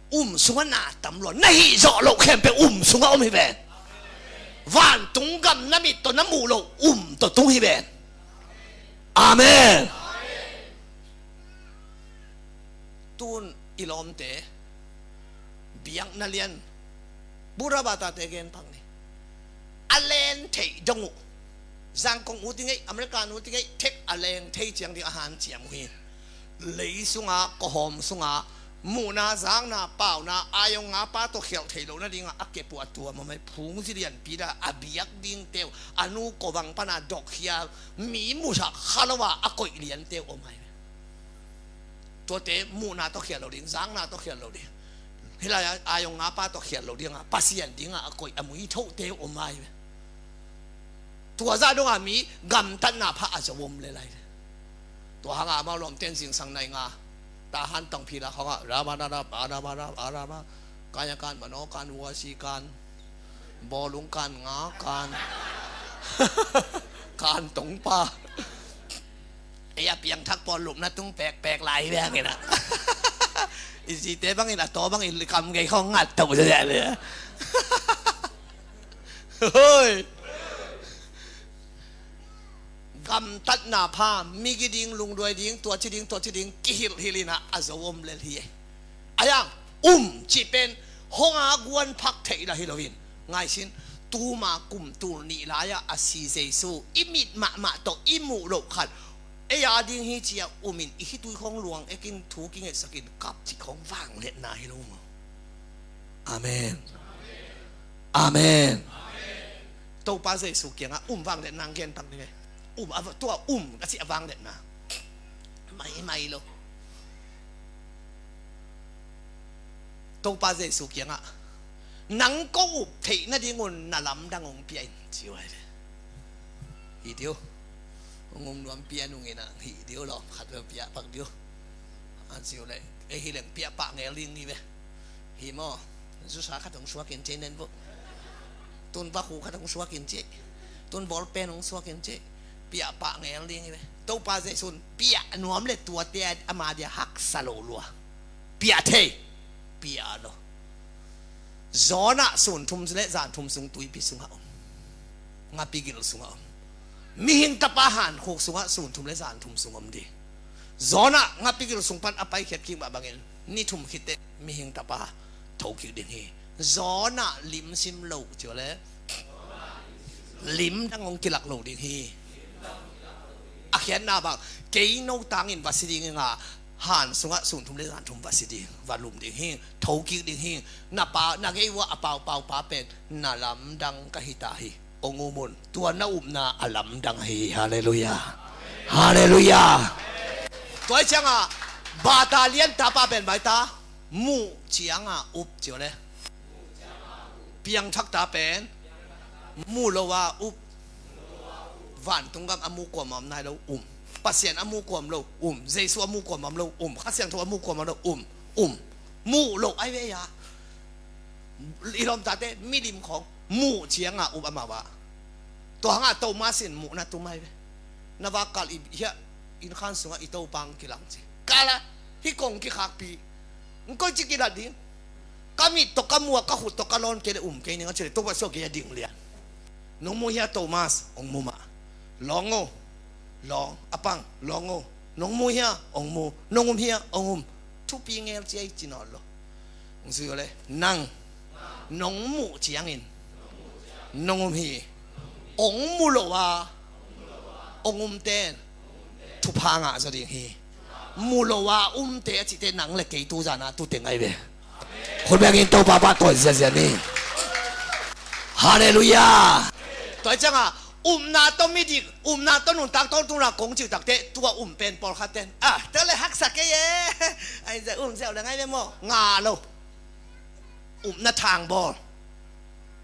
Um sungah na tam lua na hih zawh loh khempeuh um sungah om hi ven. Vantung gam na mit tawh na muh loh um tawh tung hi ven. Amen. Tun i lawmte biakna lian, Buddha bata te gen phang ni. A len theih dong uh. Zangkong ut i ngeih, American ut i ngeih, thek a leng thei ciang ding a hanciam uh hi. Lei sunga, kawhawm sunga, muhna, zakna, pauna, ayong nga pa tawh khialh thei loh nadinga a kep uh a tuam a mai phungzi lianpi da a biak dingte uh, a nu kawvang pana dok khia, mi musak kha lo a a koih liante uh om ai. Tuate muhna tawh khial lo ding, zakna tawh khial lo ding. Hih lai-ah ayong nga pa tawh khial lo dinga Pasian dinga a koih a muithote om ai ve. Tua zah donga mi gamtatna pha a zo om le lai ve. Tua hanga amau lawmten zingsang nai nga, Tahan tangphila khawngah rama rama rama rama rama, kanya kan mano kan wasi kan, bawlung kan nga kan, kan tongpa. Ei a piangthak pawl lupna tung pekpek lai ve hangin ah. I zite bangin a taw bangin kam gei khawng ngat toh zia ve. Hoi. Gamtatna pha, migi ding, lungduai ding, tua ci ding, tua ci ding, kihilhhilh inah a zo om lel hi. Ayang um cih pen hong a guan phak theih la hi loin, ngaisin, tuma kum tul nih lai-ah a si Jesu i mit mahmah tawh i muh loh khat ei a ding hi ci-a umin i khitui khawng luang ekin thu kingetsakin kap cih khawng vangliatna hi lo maw? Amen. Amen. Topa Jesu kiangah um vangliatna gen tang ni ve. Um a, tua um a cih a vangliatna maimai lo. Topa Jesu kiangah nang ko up theih nadingun na lamdang hong pia in ci uh ai ve. Hi diu. Hong um nuam pia nungin ah hi diu lawm khat ve pia pak diu. A ci uh leh ei hi leng pia pah ngel ding hi ve. Hi maw? Zusa khat hong suak in ci nen vo. Tun vakhu khat hong suak in ci. Tun bawlpen hong suak in ci. Pia pah ngel ding hi ve. Topa Jesu'n pia nuam le tuate ama dia haksa lo lua. Pia thei. Pia lo. Jonah sun thum le zan thum sung tuipi sungah om. Ngapi gil sungah om. Mihing tapa hankhuk sungah sun thum le zan thum sung om di. Jonah ngapi gil sung pan a paikhiat kik mah bangin ni thum khit teh mihing tapa thokik ding hi. Jonah limsim lo ci uh leh limdang hong kilak lo ding hi. A khiatna bang, kei no tangin va si ding inga, han sungah sun thum le zan thum va si ding, va lum ding hi, thokik ding hi. Na pa, na gei uah a paupau pa pen na lamdang ka hi ta hi. Hong um un. Tua na upna a lamdang hi. Halleluiah. Halleluiah. Tua hi cianga bata lian tapa pen baita muh cianga up ci uh leh, piangthak ta pen mu lo a up. Vantung gam a mu kuamah om nai lo, um. Pasian a mu kuam lo, um. Jesu a mu kuamah om lo, um. Kha Siangtho a mu kuamah om lo, um. Um. Mu lo ai ve a. I lawmtate milim khawng mu cianga up amau a. Tua hanga Thomas in muhna tum ai ve. Na vak kal i hiah innkhan sungah i Topa hong kilang ci. Kala hih kong kikhakpi. Hong koici kilat ding. Ka mit tawh ka mu a, ka khut tawh ka lawn kei le um kei ning a ci le Topa suak kei a ding lian. Nong mu hia Thomas? Hong mu mah. Lawng o. Lawng. A pang. Lawng o. Nong mu hia? Hong mu. Nong um hia? Hong um. Thupi ngel ci ei ci nawn lo. Hong zui uh leh nang nong muh ciangin nong um hi. Hong mu lo a hong umten thupha ngah zaw ding hi. Mu lo a umte a cihte nang le kei tu zana tute ngai ve. Hun bengin Topa pahtawi ziazia ni. Halleluiah. Tua hi cianga upna tawh midik, upna tawh nuntak tawh tuna kong ciu takte tua um pen pawlkhat ten a tua le haksa kei e. Ai za um ziau le ngai ve maw? Nga lo. Upna thangbawl.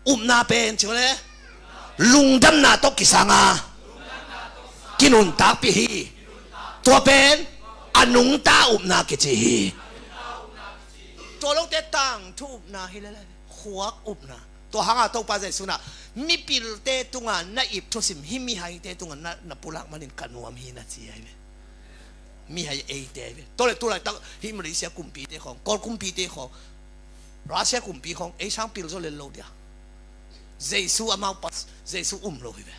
Upna pen ci uh leh lungdamna tawh kisanga kinuntakpih hi. Tua pen a nungta upna kici hi. Tua lote tangthu upna hi lele, khuak upna. Tua hanga Topa Jesu na mipilte tunga na ip thusim hi mihaite tunga na, na pulak manin ka nuam hi na ci ahi ve. Mihai eite ahi ve. Tua le tulaitak hih Malaysia kumpite khawng, Kawl kumpite khawng, Russia kumpi khawng ei sang pil zaw lel lo dia. Jesu amau pas, Jesu um lo hi ve.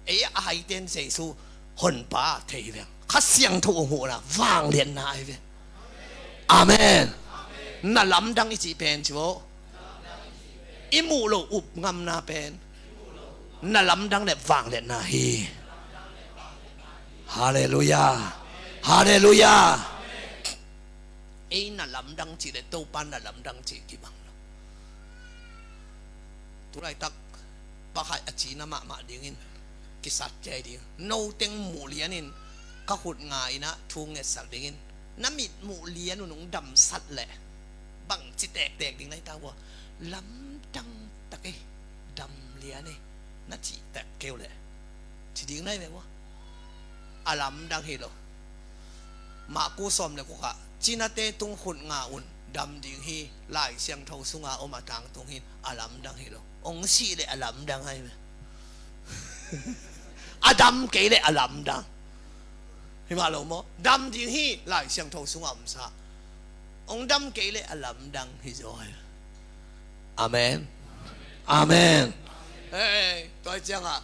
Ei a haiten Jesu honpa thei hi ve. Kha Siangtho hong huhna vangliatna ahi ve. Amen. Na lamdang i cih pen ci vo, i muh loh up ngamna pen na lamdang le vangliatna hi. Halleluiah. Halleluiah. Ei na lamdang cih le Topa na lamdang cih kibang lo. Tulaitak bang hai a cina mahmah dingin kisat kei ding. No teng muh lianin ka khut nga inah thu ngetsak dingin na mit muh lian un hong damsat leh bangci tektek ding na hi ta ua? Lamdang tak ei, dam lian ei na cih tek keu leh ci ding na hi ve ua. A lamdang hi lo. Mah ku sawm le kukah cinate tung khut nga un dam ding hi, Lai Siangtho sunga om a tangtung hin a lamdang hi lo. Ong sih le a lamdang ahi ve. A dam kei le a lamdang. Hi mah lo maw? Dam ding hi, Lai Siangtho sunga omsa. Ong dam kei le a lamdang hi zaw ahi ve. Amen. Amen. Hei, tua ciangah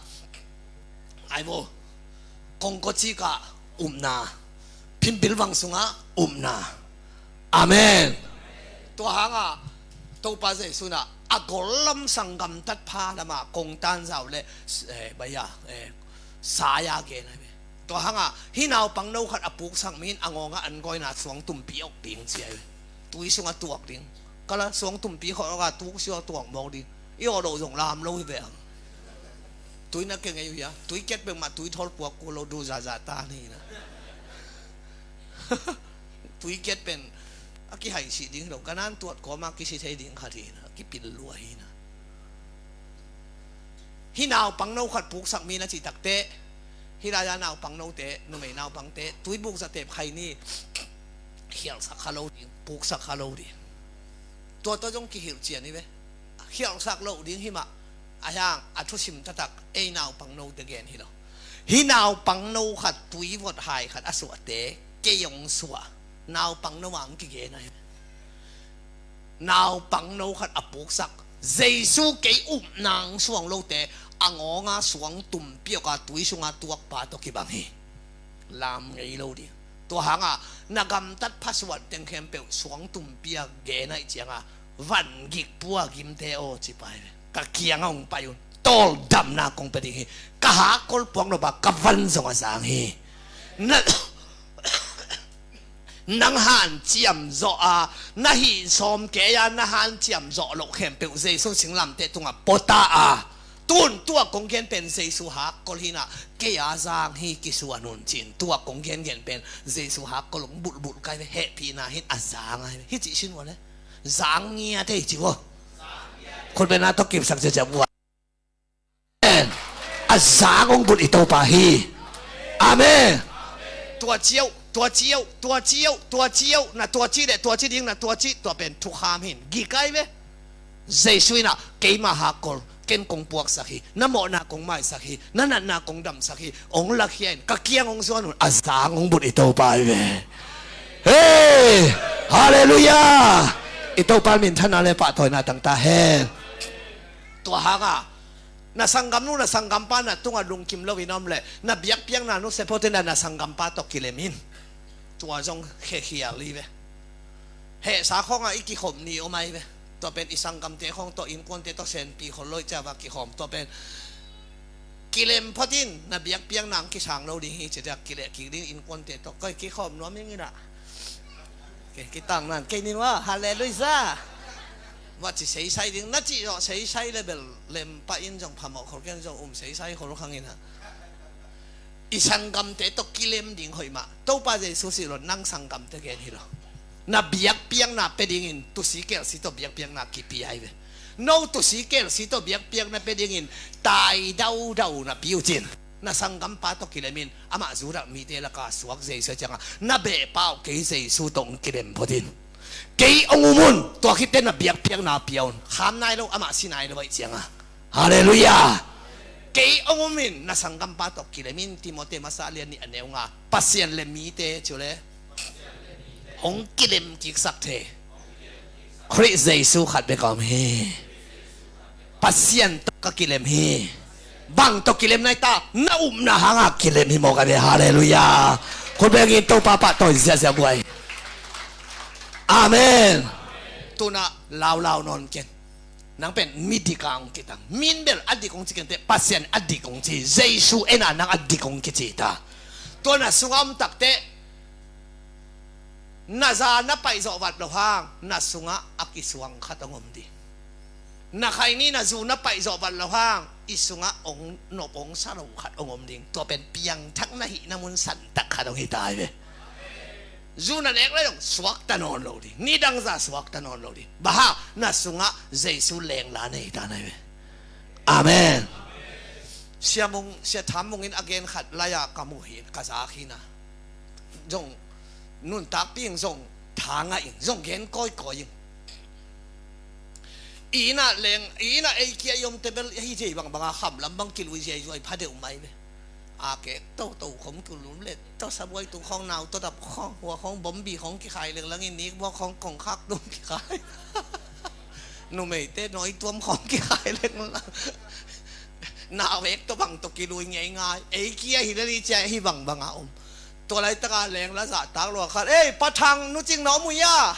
ai vo, kongkocikah upna, phimbil vang sungah upna. Amen. Tua hangah Topa Jesu inah a gollam sanggamtat pha lamah kongtan zau le, eh, baya, eh, saya gen ahi ve. Tua hangah hih naupang no khat a puksak mi in a ngawngah an gawina suang tumpi awk ding ci ahi ve. Tui sungah tuak ding. Kala suang tumpi khawh awkah tuksio tuak mawk ding. I awh loh zong lam lo hi ve ang. Tui na kengei uh hia? Tui kiat peng mah tui thawl puak kul lo, du zaza ta ni na. Tui kiat pen a kihaisih ding hi lo, ka nan tuat kawma kisi thei ding khat hi na, a kipil lua hi na. Hih naupang no khat puksak mi na cih takteh, hih lai-a naupang note, numei naupangte, tui buk zatep khai ni, khialhsak kha lo ding, puksak kha lo ding. Tua tua zong kihilh cian hi ve. Khialhsak loh ding hi mah. A hiang a thusim taktak ei naupang note gen hi lo. Hih naupang no khat tui vot hai khat a suahte kei hong suah. Naupang no a hong kigen ahi. Naupang no khat a puksak, Jesu kei upna hong suang lote a ngawnga suang tumpi awka tui sunga tuakpa tawh kibang hi. Lam ngei lo ding. Tua hangah na gamtat phasuan teng khempeuh suang tumpi a gen aih cianga van gik pua gimte aw ci pai ve. Ka kianga hong pai un, tawldamna kong pia ding hi. Ka hakkol puak nop a ka van zong a zang hi. Na, nang hanciam zawh a, na hih sawm kei a na hanciam zawh loh khempeuh Jesu singlamteh tungah puata a, tun tua kong gen pen Jesu hakkol hinah kei a zang hi kisuan un cin. Tua kong gengen pen Jesu hakkol hong bulhbulh kai ve, hehpihna hin a zang ahi ve. Hi cih sin ua le zang ngiat ei ci ua. Khutbetna tawh kipsak ciaciam ua. Amen. A zang hong bulh i Topa hi. Amen. Tua ciauh, tua ciauh, tua ciauh, tua ciauh, na tua ci le tua ci ding, na tua ci, tua pen thukham hin. Gik ai ve. Jesu inah keima hakkol ken kong puaksak hi, na mawhna kong maisak hi, na natna kong damsak hi, hong lakhia in ka kiang hong zuan un, a zang hong bulh i Topa ai ve. Hei! Halleluiah! I Topa minthanna le pahtawina tangta hen. Tua hanga na sanggamnu na sanggampa na tungah lungkim loin om leh na biakpiakna nusia photin na sanggampa tawh kilem in. Tua zong khekhial hi ve. Hehsa khawngah i kikhop ni om ahi ve. Tua pen i sanggamte khawng tawh innkuante tawh senpi khol loih ciava kikhawm tua pen kilem photin na biakpiakna ang kisang lo ding hi ciatia kileh kik ding innkuante tawh koi kikhawm nuam ing inah. Kei kitang nan kei nin wa halleluiah. Wa ci seisai ding na cih zawh seisai le bel lem pah in zong phamawh khol ken zong um seisai khol khang inah. I sanggamte tawh kilem ding hoih mah. Topa Jesu sih lo nang sanggamte gen hi lo. Na biakpiakna pia dingin tusi kelsi tawh biakpiakna kipia hi ve. No tusi kelsi tawh biakpiakna pia dingin tai daudau na piu cin. Na sanggampa tawh kilemin amah Judah mite laka suak Jesu cianga na behpah uh kei Jesu tawh hong kilem photin. Kei hong umun tua khitte na biakpiakna pia un. Kham nai lo amah si nai lo aih cianga. Halleluiah. Kei hong umin na sanggampa tawh kilemin Timote masa lian nih a neu nga Pasian le mite cu le hong kilem kiksak thei. Khrih Jesu khat bek a om hi. Pasian tawh ka kilem hi. Bang tawh kilem nai ta na upna hanga kilem hi mawk a ve. Halleluiah. Khut bengin Topa pahtawi ziahziah buai. Amen. Tuna laulau nawn ken. Nang pen mi dik a hong kitang. Min bel a dik hong ci ken teh, Pasian a dik hong ci. Jesu en a nang a dik hong kici ta. Tua na sungah om tak teh, na za na paih zawh vat loh hang, na sungah a kisuang khat hong om ding. Na khaini na zu na paih zawh vat loh hang, i sungah hong nop hong sa lo khat hong om ding. Tua pen piangthak na hihna mun santak khat hong hi ta hi ve. Zu na nek lai dong suakta nawn lo ding. Nidang za suakta nawn lo ding. Bang hang, na sungah Jesu lengla nei ta na hi ve. Amen. Sia Mung, Sia Tham Mung in a gen khat lai-a ka muh hi, ka zak hi na. Zong nuntakpih ing, zong thangah ing, zong gen kawikawi ing. I inn ah leng, i inn ah ei kia i omte bel hi thei bangbang a, kham lam bang kilui ziaizuai pha deuh mai ve. A kek to, tokhom kilum le, to sabuai tung khawng, nau to dap khawng, hua khawng, bombi khawng kikhai lenglang in, nikbawk khawng, kongkhak tung kikhai. Numeite nawituam khawng kikhai lenglang. Nau ek to bang to kilui ngeingai. Ei kia hi le ni cia hi bangbang a om. Tua laitaka lengla zahtak lua khat, "Ei, Pa Thang, Nu Cing na om uh hia?"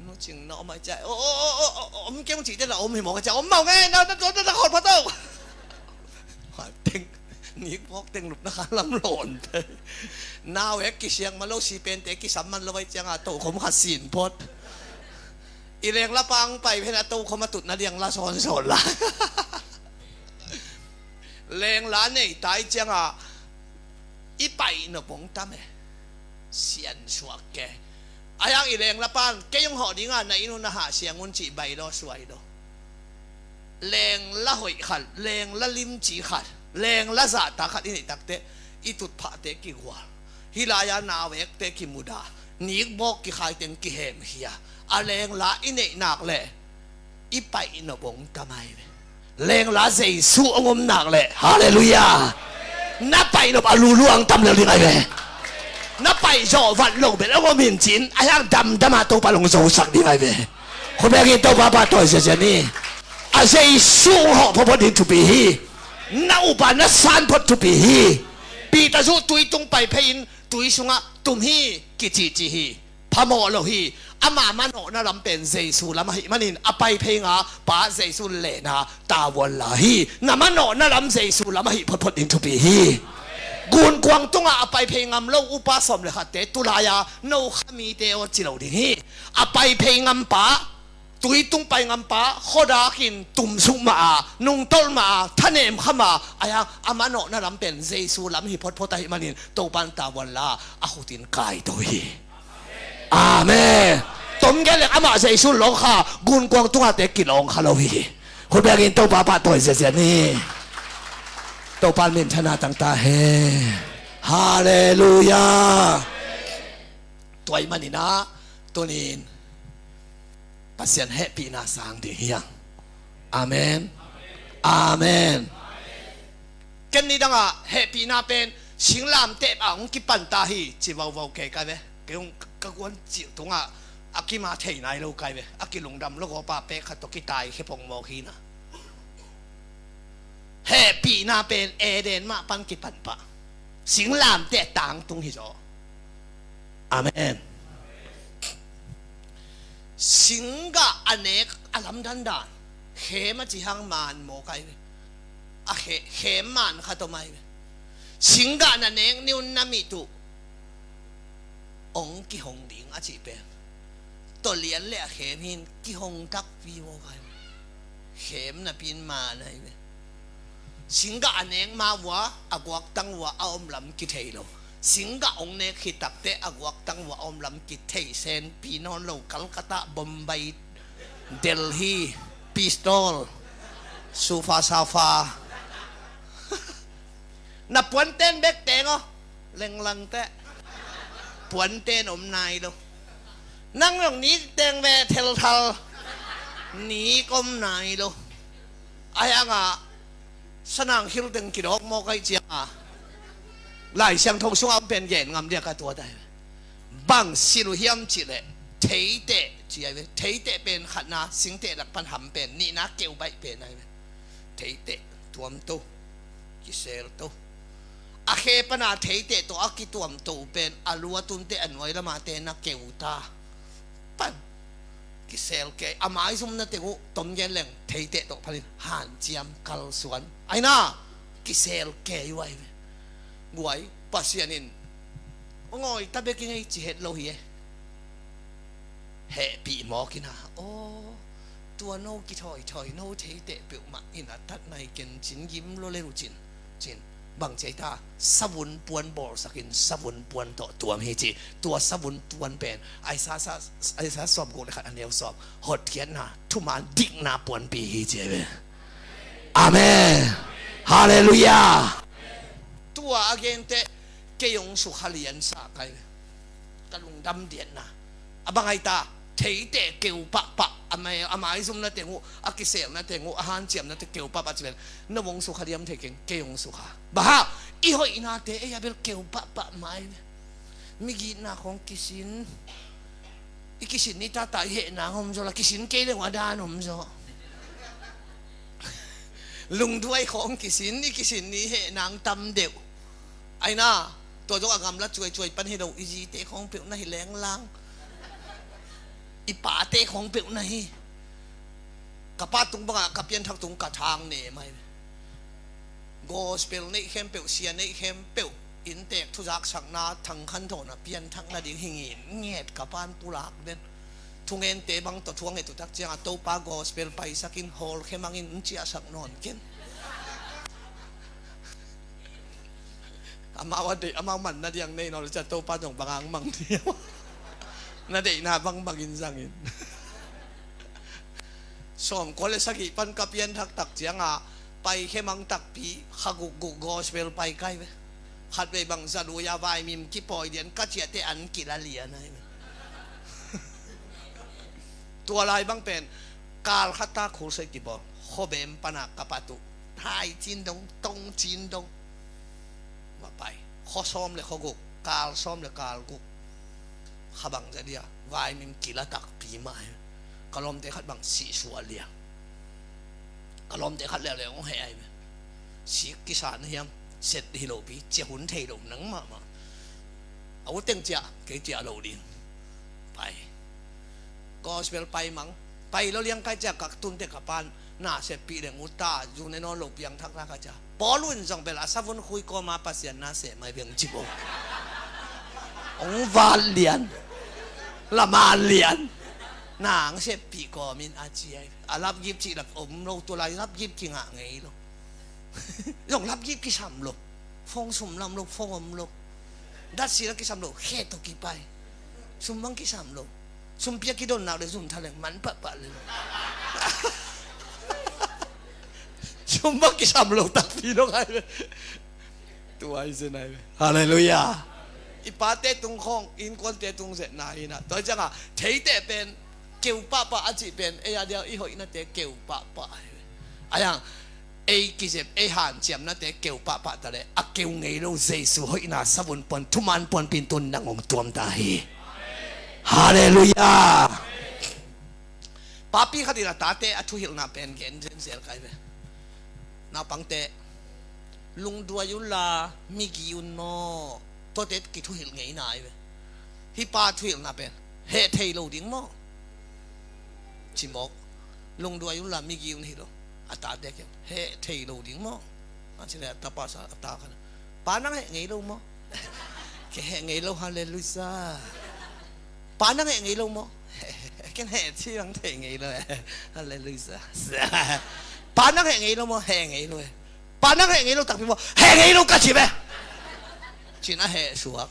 Nu Cing na om ai cia, "O, o, o, o, o, om keng," cihte na om hi mawk a cia, "Om mau nge, na, na, na, na, na khawt pha to." Khat teng, nikbawk teng lupna kha lam lawn te. Nau ek kisiang man lo, si pente kisam man lo ai cianga tokhom khat sin phot. I lengla pang pai phen a tokhom a tutna diang la sawnsawn la. Lengla nei tai cianga i paih nop hong tam e. Siansuak ke. Ahi hang i lengla pan, "Kei hong hawh dinga na inn uh na hah siang un," cih bai lo suai lo. Lengla hoih khat, lengla limci khat, lengla zahtak khat i neih tak teh, i tutphahte kigual. Hih lai-a nau ekte kimudah, nikbawk kikhai teng kihemkhia. A lengla i neih nak leh i paih nop hong tam ai ve. Lengla Jesu hong om nak leh, halleluiah, na paih nop a luluang tam lel ding ai ve. Na paih zawh vat lo bel hong om hi in cin, ahi hang damdam a Topa hong zosak ding ai ve. Khut bengin Topa pahtawi ziazia ni. A Jesu hong hawh photphot ding thupi hi. Na up a na san phot thupi hi. Peter zuh tui tung pai phei in tui sungah tum hi, kicihcih hi. Phamawh lo hi. Ama manawhna lam pen Jesu lam ahih manin a pai phei nga pa Jesu lehna tavuan la hi. Na manawhna lam Jesu lam ahih photphot ding thupi hi. Gunkuang tungah a pai phei ngam lo upa sawm le khatte tulai-a no kha mite aw ci lo ding hi. A pai phei ngampa, tui tung pai ngampa, khuadakin tumsuk mah a, nungtolh mah a, thanem kha mah a, ahi hang a manawhna lam pen Jesu lam hi photphot ahih manin Topan tavuan la a khutin kaito hi. Amen. Tom gen leng amah Jesu lawng kha, gunkuang tungate kilawng kha lo hi. Khut bengin Topa pahtawi ziazia ni. Topa minthanna tangta hen. Halleluiah. Tua ahih manin ah, tunin Pasian hehpihna sang ding hi hang. Amen. Amen. Ken nidangah hehpihna pen singlamteh ah hong kipan ta hi ci vauvau kei ka ve. Kei hong ka guan cih tungah a kima thei nai lo kai ve. A kilungdam lo gawpa pek khat tawh kitai khepong mawk hi na. Hehpihna pen Eden mah pan kipan pah. Singlamteh tangtung hi zaw. Amen. Singgah a nek a lamdang dan. Khem a ci hang man maw kai ve. A khe-, khem man khat om ai ve. Singgah na nek ni un na mit uh hong kihong ding a cih pen. Tawlian le a khem hin kihong takpi maw kai ve. Khem napi in man ai ve. Singgah a nek ma uh a, a guaktang uh a, a om lam kithei lo. Singgah hong nek khit takteh a guaktang uh a, a om lam kithei senpi nawn lo. Calcutta, Bombay, Delhi, pistol, sufa safa. Na puanten bek teng aw, lenglangteh. Puanten om nai lo. Nang zong nik teng ve thelthal. Nik om nai lo. Ahi hangah sanang khil teng kidawk mawk ahih ciangah Lai Siangtho sungah om pen gen ngam dia ka tuat ahi ve. Bang sin uh hiam cihleh theiteh ci ahi ve. Theiteh pen khatna, singteh lak pan ham pen, nihna keu baih pen ahi ve. Theiteh tuamto, kiselto. A khe pana theiteh tawh a kituamto pen a lu a tunteh a nuai lamate na keu ta. Kisel kei, a maizumna teng uh tom gen leng theiteh tawh phalin hanciam kalsuan. Aina, kisel kei uh ahi ve. Guai, Pasian in ngawi ta bek i ngei ci het lo hi e. Hehpih mawk ina, aw, tua no kithawithawi no theiteh peuhmah in a tatna hi ken cin gim lo leu cin. Cin, bang ci ai ta, savun puan bawlsakin savun puan tawh tuam hi ci. Tua savun puan pen Isaiah, Isaiah sawmguk le khat a neu sawm, hotkhiatna, thuman dikna puanpi hi ci ai ve. Amen. Halleluiah. Tua a gente kei hong sukha liansa kai ve. Ka lungdam diatna a bang ai ta, theiteh keu pahpah, a mai, a maizumna teng uh, a kiselna teng uh, a hanciamna teng keu pahpah ci pen, na hong sukha liam thei keng, kei hong sukha. Baha, i hoihnate ei a bel keu pahpah mai ve. Migitna khong kisin, i kisin ni tata i heh nang om zaw la, kisin kei leng a dan om zaw. Lungduai khong kisin, i kisin ni heh nang tam deuh. Aina, tua zong a gamla cuaicuai pan hi lo, i zite khong peuh na hi lenglang. I pate khong peuh na hi. Ka pa tung bangah ka pianthak tung ka thang ne mai. Gospel neih khempeuh, sia neih khempeuh, inntek thuzaksakna, thangkhan thawhna pianthak nading hi ngin nget ka pan pulak den. Thungente bang tawh thuang he tutak ciangah Topa gospel paisakin hawlkhe mangin n ciahsak nawn ken. Amau a deih, amau man nadiang nei nawn le ciah Topa zong bangang mang diam. Na deihna bangbangin zangin. Sawmkua le sagih pan ka pianthak tak cianga paikhe mang takpi, kha gukguk gospel pai kai ve. Khatvei bang za lui a vaimim kipawi lian ka ciahte an kila lian ai ve. Tua lai bang pen kal khat ta khulsei kibawl, khuabem pana ka pat uh, hai cin dong, tong cin dong. Ma pai, khua sawm le khua guk, kal sawm le kal guk. Kha bang za dia, vaimim kila takpi mah hi. Ka lawmte khat bang sihsuah lia. Ka lawmte khat leuleu hong heh ai ve. Sik kisa na hiam, set hi lo pi, cia hun thei lo nang mahmah. A u teng cia, kei cia lo ding. Pai. Gospel pai mang. Pai lo liang kai cia ka tunte ka pan na seppih leng uta, zu ne nawn lo piangthak ta ka cia. Paul un zong bel a savun khui kawma Pasian na seh mai veng ci bo. Ong val lian. Lama lian. Nang seppih kawmin a ci ai. A lapgip cih lak om lo, tua lai lapgip kingah ngei lo. Zong lapgip kisam lo. Phone sum lam lo, phone om lo. Datsi la kisam lo, khe tawh kipai. Sum bang kisam lo. Sum pia kidon nak le zum thaleng man pahpah le lo. Sum bang kisam lo takpi lo ngai le. Tua i zen ai ve. Halleluiah. I pate tung khawng, innkuante tung zetna hi na. Tua i cianga theite pen keu pahpah a cih pen ei a dia i hoihnate keu pahpah ai ve. Ai ang ei kizep, ei hanciamnate keu pahpah ta le a keu ngei lo Jesu hoihna savun puan, thuman puanpin tun nang hong tuam ta hi. Halleluiah. Papi khat in a tate a thuhilhna pen gen zenzel kai ve. Naupangte, lungduai unla migi un maw? Tuate kithuhilh ngeina ai ve. Hih pa thuhilhna pen heh thei lo ding maw? Cimawk, lungduai unla migi un hi lo. A tate kiang heh thei lo ding maw? A cile a tapa sa a ta khan, pa nang heh ngei lo maw? Kei heh ngei lo, halleluiah. Pa nang heh ngei lo maw? Ken heh ci bang thei ngei lo e. Halleluiah. Pa nang heh ngei lo maw? Heh ngei lo e. Pa nang heh ngei lo takpi maw? Heh ngei lo ka ci ve. Cin a heh suak.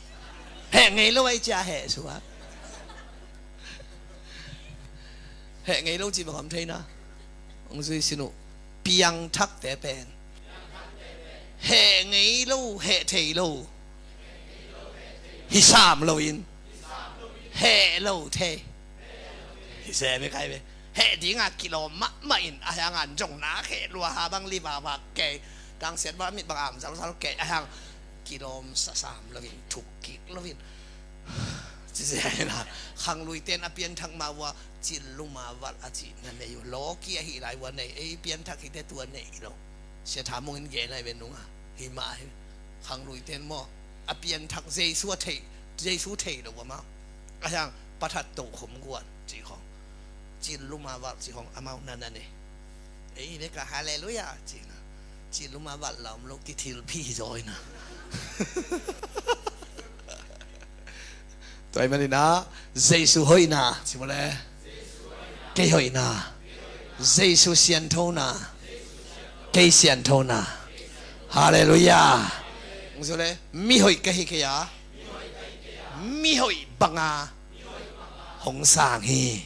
Heh ngei lo ai cia heh suak. Heh ngei lo ci bang om theina. Ong zui sin uh. Piangthakte pen heh ngei lo, heh thei lo. Hi sam loin heh lo thei. Hi se ve kai ve. Heh dinga kilawm mahmah in a hiangan zong na kheh lua ha bang li vava kei. Tangsiat bang mit bang am zalzal kei a hiang kilawm sa sam loin thuk kik loin. Ci se na khangluiten a pianthak ma ua cil luma valh a cihna nei uh. Lawki ahi lai ua nei ei pianthak hite tua nei lo. Sia tha mungin gen ai ve nunga. Hi mah hi. Khangluiten maw a pianthak Jesu a thei, Jesu thei lo a ma. A hiang pathat tokhom guan. cih khong, cin luma valh cih khong amau na na ne. Ei bek a halleluiah cihna, cin luma valh la om lo, kithilpih zaw ina. Tua ahih manin ah Jesu hoihna ci maw le. Kei hoihna, Jesu sianthona, kei sianthona. Halleluiah. Hong ci le, mi hoih ka hi kei a, mi hoih banga hong sang hi.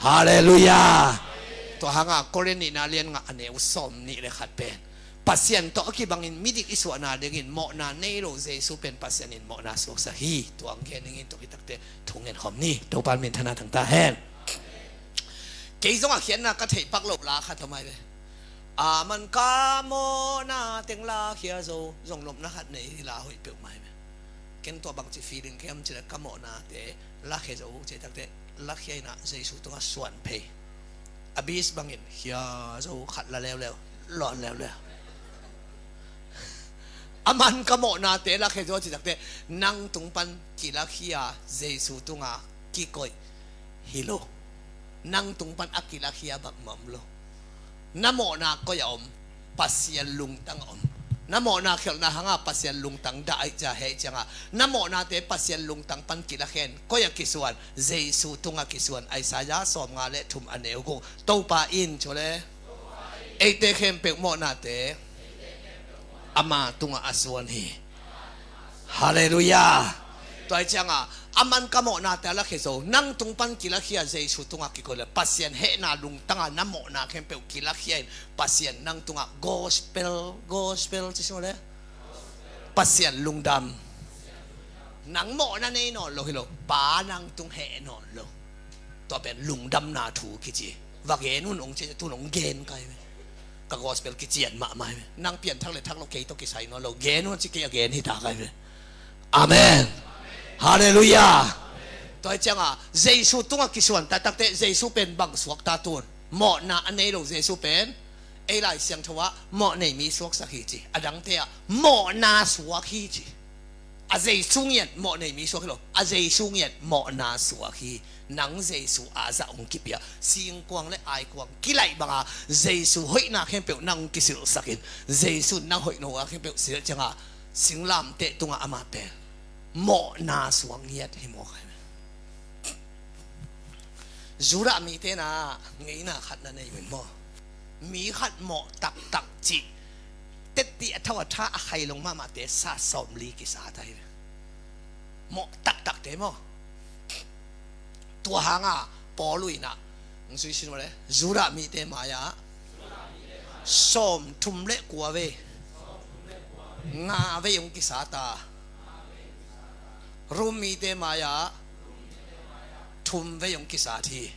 Halleluiah. Tua hanga Korin nihna lian nga a neu sawm nih le khat pen Pasian tawh a kibangin midik i suahna dingin mawhna nei lo Jesu pen Pasian in mawhna suaksak hi. Tua ang gen dingin tua kitakte thungen khawm ni. Topa min thana thangta hen. Kei zong a khiatna ka theih pak loh la khat om ai ve. A man ka mawhna teng lakhia zo zong nopna khat nei hi, la hoih peuhmah hi ve. Ken tua bangci feeling kei am cileh ka mawhnate lakhia zo cih takte lakhia inah Jesu tungah suan phei. A bis bangin khia zo khat la leuleu, lawn leuleu. A man ka mawhnate lakhia zo cih takte nang tung pan kilakhia Jesu tungah kikoih hi lo. Nang tung pan a kilakhia bangmah om lo. Na mawhna koi a om? Pasian lungtang a om. Na mawhna khialhna hanga Pasian lungtang dah aih cia heh cianga na mawhnate Pasian lungtang pan kilakhia in koi a kisuan? Jesu tunga kisuan. Isaiah sawmnga le thum a neu guk. Topa in cule eite khempeuh mawhnate ama tungah a suan hi. Halleluiah. Tua hi cianga a man ka mawhnate a lakhia zo, nang tung pan kilakhia Jesu tungah kikoih le Pasian hehna lungtanga na mawhna khempeuh kilakhia in Pasian nang tungah gospel, gospel ci sung le Pasian lungdam. Nang mawhna nei nawn lo hi lo, Pa nang tung heh nawn lo. Tua pen lungdamna thu kici. Va gen un ong ci, tun ong gen kai ve. Ka gospel kician mahmah hi ve. Nang pianthak le thak lo kei tawh kisai nawn lo. Gen un ci kei a gen hi ta kai ve. Amen. Halleluiah. Tua hi cianga Jesu tungah kisuan taktakte Jesu pen bang suak ta tun? Mawhna a nei lo Jesu pen ei Lai Siangtho ah mawh nei mi suaksak hi ci. A dangte ah mawhna suak hi ci. A Jesu ngiat mawh nei mi suak hi lo. A Jesu ngiat mawhna suak hi. Nang Jesu a zah hong kipia, singkuang le aikuang kilaih banga Jesu hoihna khempeuh nang hong kisilhsakin, Jesu nang hoih no a khempeuh silh cianga singlamteh tunga amah pen mawhna suak ngiat hi maw kai. Judah mite na ngeina khat na nei uh in maw? Mi khat mawh taktak cih tetti a tho a tha a khai long mahmahte sa sawmli kisa ta hi ve. Mawh taktakte maw? Tua hanga Paul uh inah hong suisin uh le Judah mite mai-ah sawmthum le kua vei, nga vei hong kisa ta. Rom mite mai-ah thum vei hong kisat hi.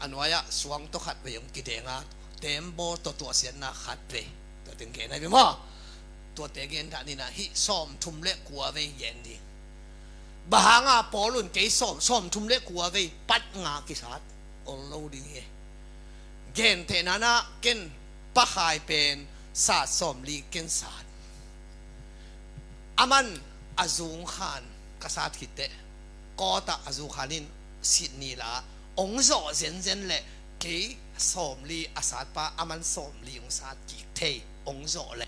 A nuai-ah suang tawh khat vei hong kidenga, tembaw tawh tuahsiatna khat vei. Tua teng gen ahi ve maw? Tuate gen dah nina hih sawmthum le kua vei gen ding. Bang hanga Paul un kei sawm, sawmthum le kua vei pat nga kisat ol lo ding hi. Gentehna-ah ken pakhai pen sat sawmli ken sat. Aman a zungkhan ka sat khitteh kawtah a zungkhan in sit ni la ong zawh zenzen le kei sawmli a satpa aman sawmli ong sat kik thei ong zawh le.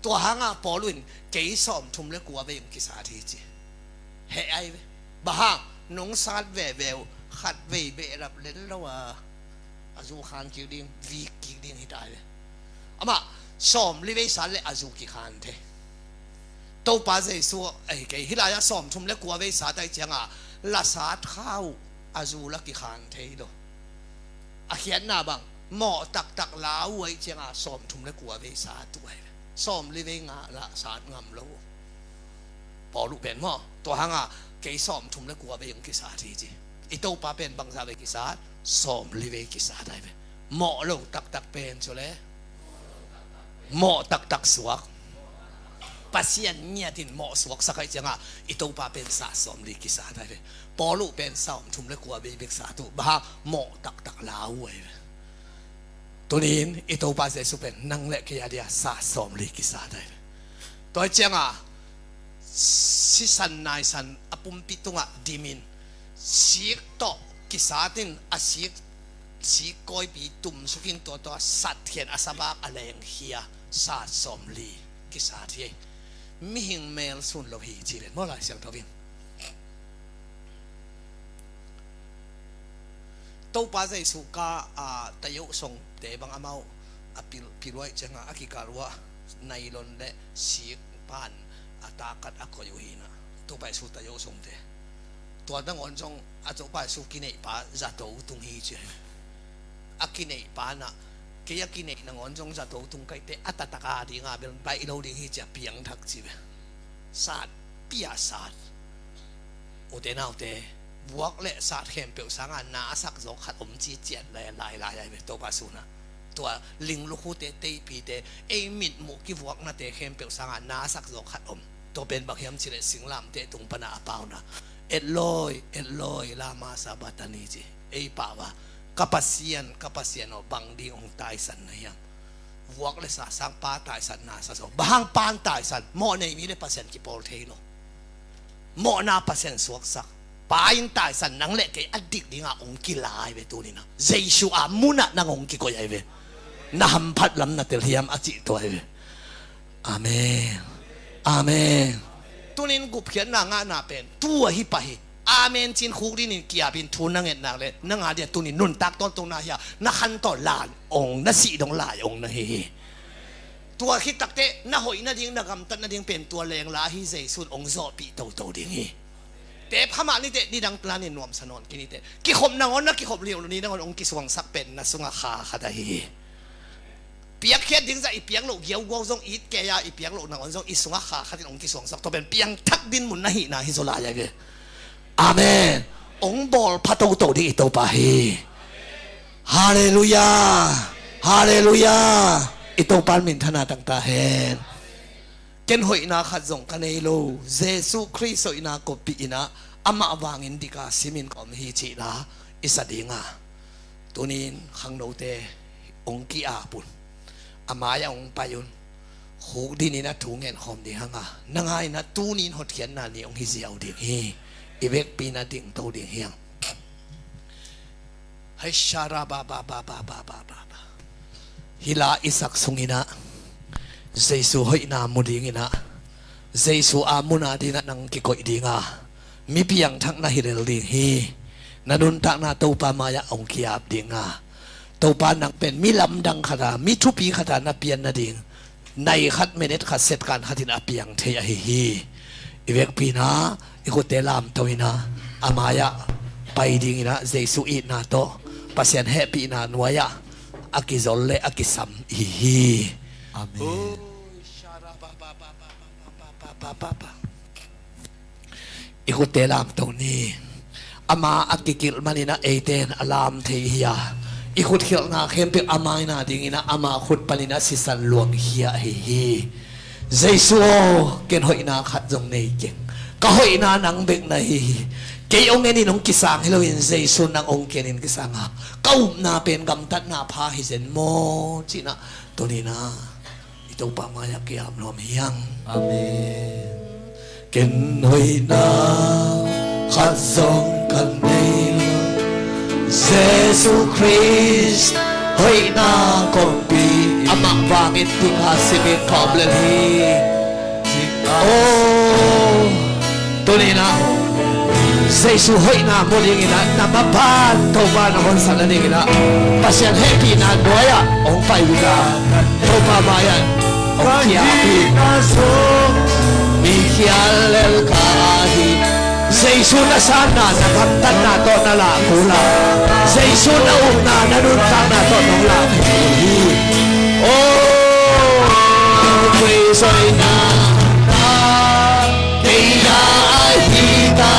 Tua hanga Paul un kei sawmthum le kua vei ong kisat hi ci. Heh ai ve. Bang hang nong sat veve uh khat vei behlap len lo a a zu khan kik ding, vik kik ding hi ta hi ve. Amah sawmli vei sat le a zu kikhan thei. Topa Jesu ahi kei hih lai-ah sawmthum le kua vei sat ahi cianga la sat kha uh a zu la kikhan thei lo. A khiatna bang mawh taktak la uh ahi cianga sawmthum le kua vei sat uh ahi ve. Sawmli vei nga la sat ngam lo uh. Paul uh pen maw? Tua hanga kei sawmthum le kua vei ong kisat hi ci. I Topa pen bangza vei kisat? Sawmli vei kisat ai ve. Mawh lo taktak pen cu le mawh taktak suak. Pasian ngiatin mawh suaksak ai cianga i Topa pen sa sawmli kisat ai ve. Paul uh pen sawmthum le kua vei bek sat uh. Bang hang? Mawh taktak la uh ai ve. Tunin i Topa Jesu pen nang le kei a dia sa sawmli kisat ai ve. Tua hi cianga sisan naisan a pumpi tungah dimin Sik tawh kisat in a sik, sik kawipi tumsuk in tua tawh a sat khia in a sabak a lengkhia, sat sawmli kisat hi. Mihing mel sun lo hi ci ven maw Lai Siangtho in. Topa Jesu ka a tayo songte bang amau a pil, piluai cianga a kikal uh a nailon le sik pan a takat a koi uh hi na. Topa Jesu tayo songte tua nangawn zong a Topa Jesu kineihpa zato tung hi ci. A kineihpa na kei a kineih nangawn zong zato tung kaite a tatak a dinga bel baih lo ding hi ci a piangthak ci ve. Sat pia sat. Ute naute, vuak le sat khempeuh sanga na a sak zawk khat om ci ciat lai lai lai ai ve Topa suna. Tua linglukhute teipite ei mitmuh kivuaknate khempeuh sanga na a sak zawk khat om. Tua pen bang hiam cileh singlamte tung pana a pauna. Eloi, Eloi, lama sabachthani ci. Ei pau a ka Pasian, ka Pasian aw bang ding hong taisan na hiam? Vuak le sa sang pa taisan na sa zaw. Bang hang pan taisan? Mawh nei mi le Pasian kipawl thei lo. Mawhna Pasian suaksak. Pa in taisan nang le kei a dik dinga hong kila ai ve tunina. Jesu a muna nang hong kikoih ai ve. Na hamphat lam na tel hiam a cih tua ai ve. Amen. Amen. Tunin gupkhiatna ngahna pen tu ahi pah hi. Amen cin khuk dinin kiapin thu na ngetnak le na nga dia tunin nuntak tawntungna hia na khan tawh lan ong na sih dong lai ong na hi hi. Tua khit takte na hoih nading na gamtat nading pen tua lengla ahi Jesu'n ong zawhpih toto ding hi. Tep khamah nite nidang planin nuamsa nawn kinite kikhop nangawn na kikhop liuh ni nangawn ong kisuangsak pen na sunga kha khat ahi hi. Piakkhiat ding zah i piak loh giauguau zong it kei a i piak loh nangawn zong i sungah kha khatin hong kisuangsak tua pen piangthak dinmun na hihna hi zaw lai a ve. Amen. Hong bawl pha toto ding i Topa hi. Halleluia. Halleluia. I Topa in minthana tangta hen. Ken hoihna khat zong ka nei lo. Jesu Khrist hoihna koppih inah amah vangin dika simin ka om hi cihna i sa dinga. Tunin khangnote hong ki-ap un. A mai-ah hong pai un. Khuk dinin a thu ngenkhawm ding hanga na ngaina tunin hotkhiatna ni hong hi ziau ding hi. I vekpi na dingto ding hiang. Hei shara ba ba ba ba ba ba ba ba. Hila i sak sunginah Jesu hoihna mu dinginah Jesu a muna dinah nang kikoih dinga mi piangthak na hi lel ding hi. Na nuntakna Topa mai-ah hong ki-ap dinga Topa nang pen mi lamdang khata mi thupi khata na pian nading nai khat minute khat second khatin a piang thei ahi hi. I vekpi na i khutte lamto ina a mai-ah pai dingina Jesu itna tawh Pasian hehpihna nuai-ah a kizol le a kisam ihi hi. Amen. I khutte lamto ni. Ama a kikilh maninah eite in a lam thei hi a i khutkhialhna khempeuh ama ina dinginah ama khut paninah sisan luangkhia ahi hi. Jesu aw, ken hoihna khat zong nei keng. Ka hoihna nang bek na hi hi. Kei hong enin hong kisang hi loin Jesu nang hong kenin kisanga ka upna pen gamtatna pha hi zen maw cinah tuninah i Topa mai-ah ki-ap nuam hiang. Amen. Ken hoihna khat zong ka nei lo. Jesu Khrist hoihna kongpi amah vangin tingha simin ka om lel hi. Oh, tuninah Jesu hoihna mu dinginah na mapan Topa na honsak na dinginah Pasian hehpihna nuai-ah hong pai uh a Topa mai-ah hong kiap hi. Mi khial lel ka hi. Jesu na sanna na gamtatna tawh na lah kul a Jesu na upna na nuntakna tawh nong lah kul hi. Oh, kei soina kei na ahi ta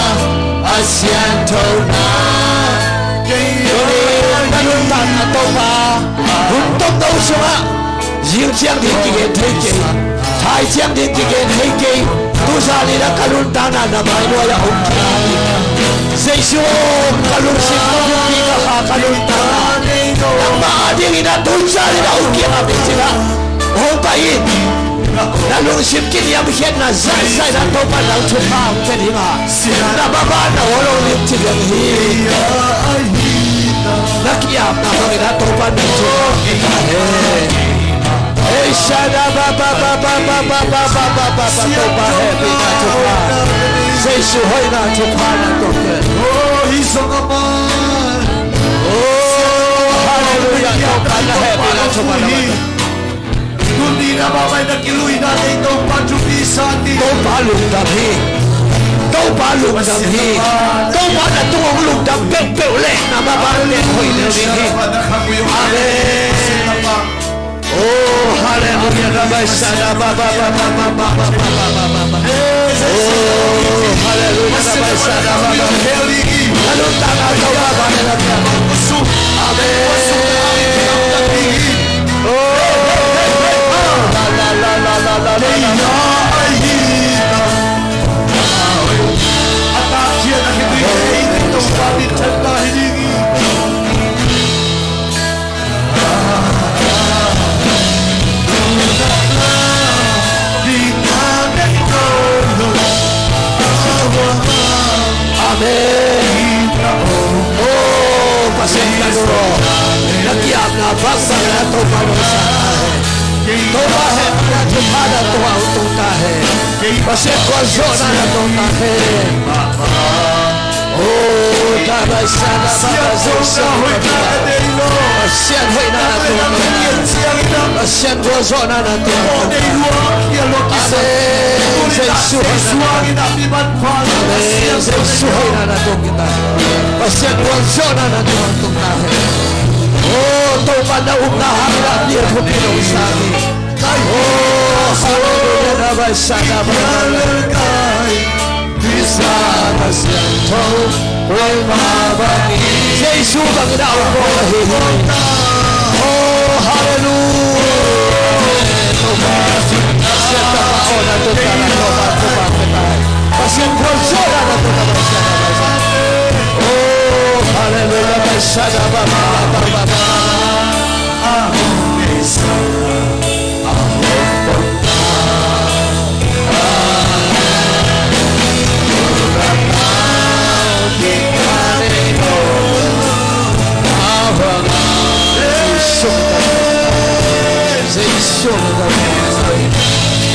a sianthona kei na nuntakna Topa hun tomno sungah zing ciang ding kigen thei kei, thai ciang ding kigen thei kei. Tuzan inah ka nuntakna na mai nuai-ah hong kiap hi. Jesu ka lungsim ka bukpi ka kha ka nuntakna nangmah dinginah tuzan inah hong kiap hi cinah hong pai in. Na lungsim kiniamkhiatna zahzah in ah Topa nang thupha hong pia ding a, na mabana aw lo lim ci ding hi. Na ki-apna bangin ah Topa nang thupha hong pia ding hi. Ei, Shada ba ba ba ba ba ba ba ba ba ba ba, Topa hehpihna thupha, Jesu hoihna thupha na tuak hen. Oh, Halleluiah, Topa na hehpihna thupha na tuak hen. Tuni na mamaih na kiluina nei Topa thupi sa ni. Topa lungdam hi. Topa lungdam hi. Topa na tung hong lungdam peuhpeuh leh na maban teng hoih lel ding hi. Amen. Oh, halleluiah, Rabbi Shada ba ba ba ba ba ba ba ba ba ba. Oh, halleluiah, Rabbi Shada ba ba. Na lungtang a Topa ba na lungtang. Amen. Oh, la la la la la la la la. Amen. Oh, Pasian ka dawh. Na ki-apna bangzah na Topa dawh sa ta hen. Topa hehpihna thupha na tungah hong tung ta hen. Pasian gualzawhna na tungah ta hen. Oh, Pasian gualzawhna na tungah ta hen. Pasian hoihna na tungah ta hen. Pasian gualzawhna na tungah ta hen. Amen. Jesu hoihna. Amen. Jesu hoihna na tungah ta hen. Pasian gualzawhna na tungah ta hen. Oh, Topa na upna hangin ah mi a thupi lo sa hi. Oh, halleluiah, Rabbi Shada ba ba ba. Jesu bangin a om ahi hi. Oh, halleluiah. Pasian tapa aw na tungah ta hen, Topa, Topa, Topa. Pasian gualzawhna na tungah ta hen. Oh, halleluiah, Rabbi Shada ba ba ba ba ba ba.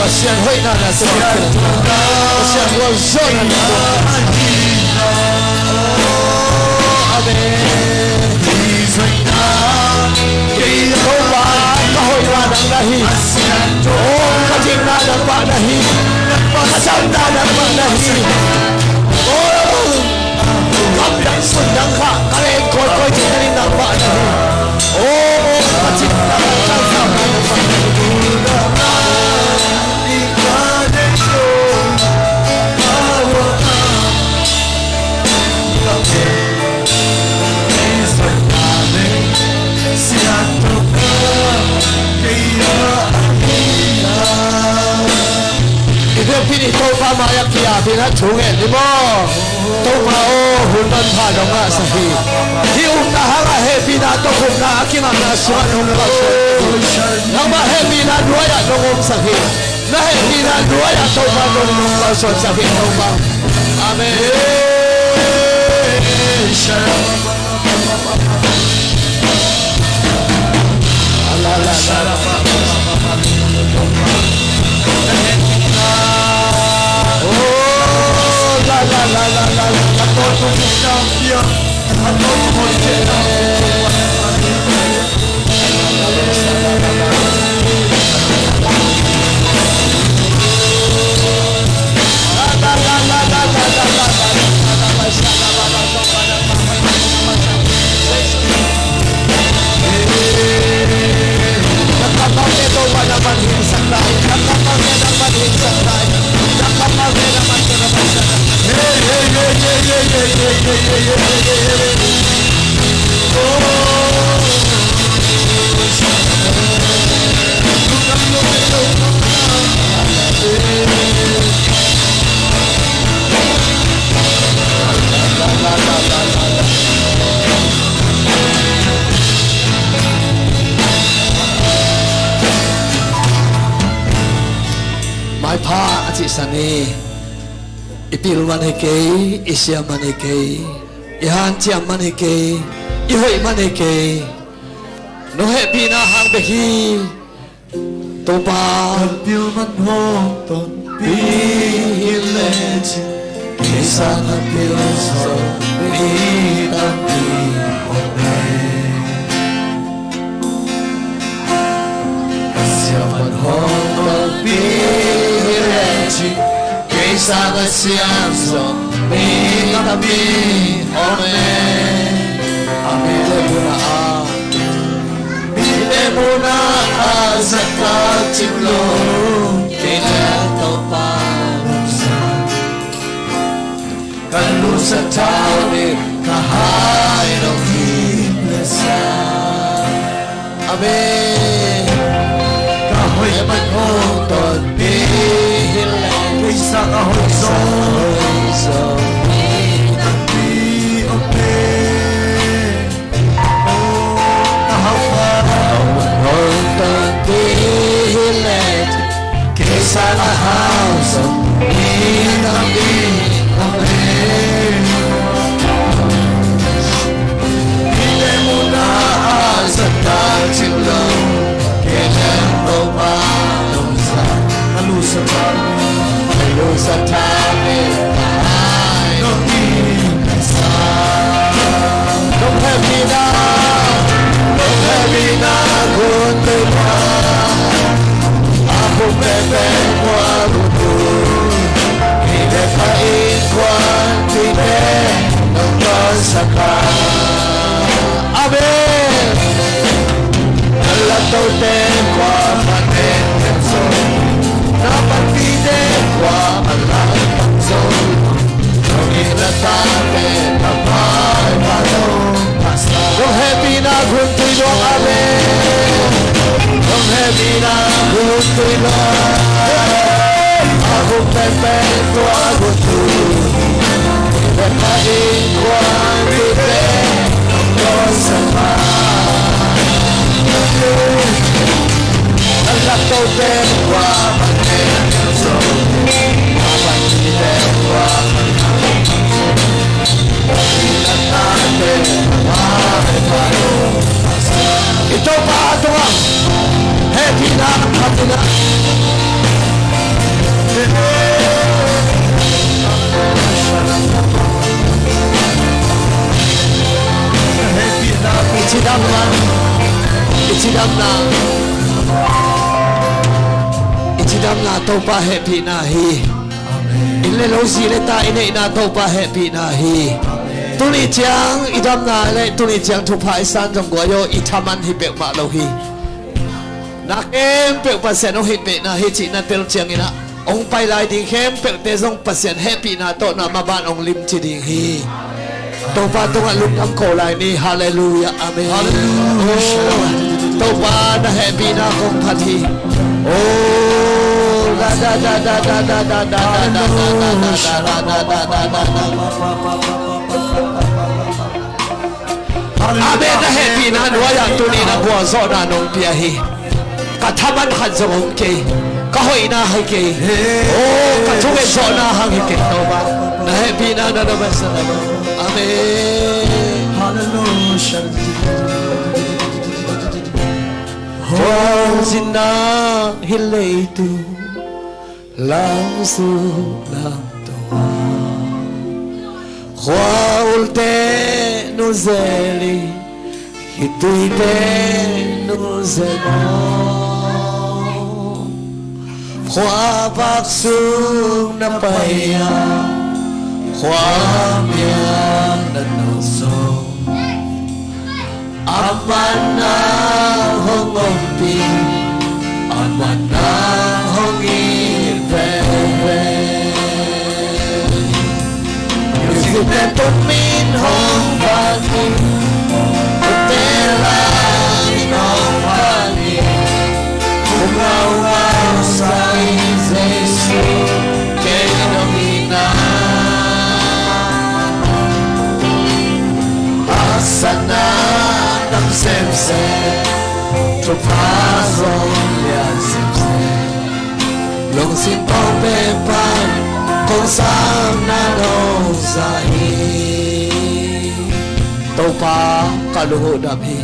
Pasian hoihna na tungah ta hen. Pasian gualzawhna na tungah ta hen. Amen. Topa, ka hoihna nang na hi. Oh, ka dikna nangmah na hi. Ka damna nangmah na hi. Oh, ka gamdang sundang kha, ka len kawikawi cih na hi, nangmah na hi. Oh, ka cihna, ka damna nangmah na hi. I biakinn i Topa mai-ah ki-apin a thu ngen ni maw? Topa aw, hun manpha nong ngahsak hi. Hih upna hangah hehpihna tawh gupna a kingakna sungah nong kalsuan hi. Nangmah hehpihna nuai-ah nong omsak hi. Na hehpihna nuai-ah Topa nong, nong kalsuansak hi Topa. Amen. Sani, i pil man hi kei, i siam man hi kei, i hanciam man hi kei, i hoih man hi kei. Nong hehpihna hang bek hi. Topa, kan pil man hong tonpi hi lecin, kei sangin pil zo mi tampi om e. Ka siam man hong tonpi hi lecin, kei sangin siam zo mi tampi om e. Amen. Amen. Mite mun ah, mite mun ah a zahtak cing lo, kei leh Topa lungsim. Ka lungsim thamin ka hai nong hih leh sa. Amen. Ka hoih man hong tonpi hi leh, kei sangin hoih zo, hoih zo mi tampi om e. Ka hauh man hong tonpi hi leh, kei sangin hauh zo mi tampi om e. Mite mun ah a zahtak cing lo, kei leh Topa lungsim. Ka lungsim thamin, ka lungsim thamin ka hai nong hih leh sa. Nong hehpihna, nong hehpihna hun tui lua, a hun peuhpeuh kua lut uh, kei leh ka innkuan mite nong tonsak a. Amen. Na laktawte kuamah neng zo, na panpihte kuamah lamdang zo. Nong it na tate na maipha lo. Nong hehpihna hun tui lua, amen. Nong hehpihna hun tui lua, a hun peuhpeuh kua lut uh, kei leh ka innkuan mite nong tonsak a. Na laktawte kuamah neng zo, na panpihte kuamah lamdang zo. I Topa tungah hehpihna, hehpihna. I cidamna, i cidamna, i cidamna Topa hehpihna hi. Inn le lo, zi le ta i neihna Topa hehpihna hi. Tuni ciang i damna le tuni ciang thupha i san zong guai aw, i thaman hi peuhmah lo hi. Na khempeuh Pasian hong hehpihna hi cih na tel ciangin ah, hong pai lai ding khempeuhte zong Pasian hehpihna tawh na maban hong limci ding hi. Topa tungah lungdam ko lai ni. Halleluiah. Amen. Halleluiah. Oh, Topa na hehpihna kong phat hi. Oh, da da da. Amen. Na hehpihna nuai-ah tuni na gualzawhna nong pia hi. Ka thaman khat zong om kei. Ka hoihna hi kei. Oh, ka thunget zawhna hang hi kei, Topa. Na hehpihna na na masa na. Amen. Hallelujah. Huang zina hi leitung lamsuk lamto, khua ulte nu zel hi, khituite nu zel maw. Khua vak sung na pai a, khua mial na nolh zong, amah na hong ompih, amah na hong it veve. Music te tung min hong phat hi, ute lam in hong phat hi. Hong ngaungau sa hi Jesu, kei nong itna. Haksatna tam semsem, thupha zong lian semsem. Nong sin pawng pen pan kong sam na nong za hi. Topa, ka lung uh dam hi.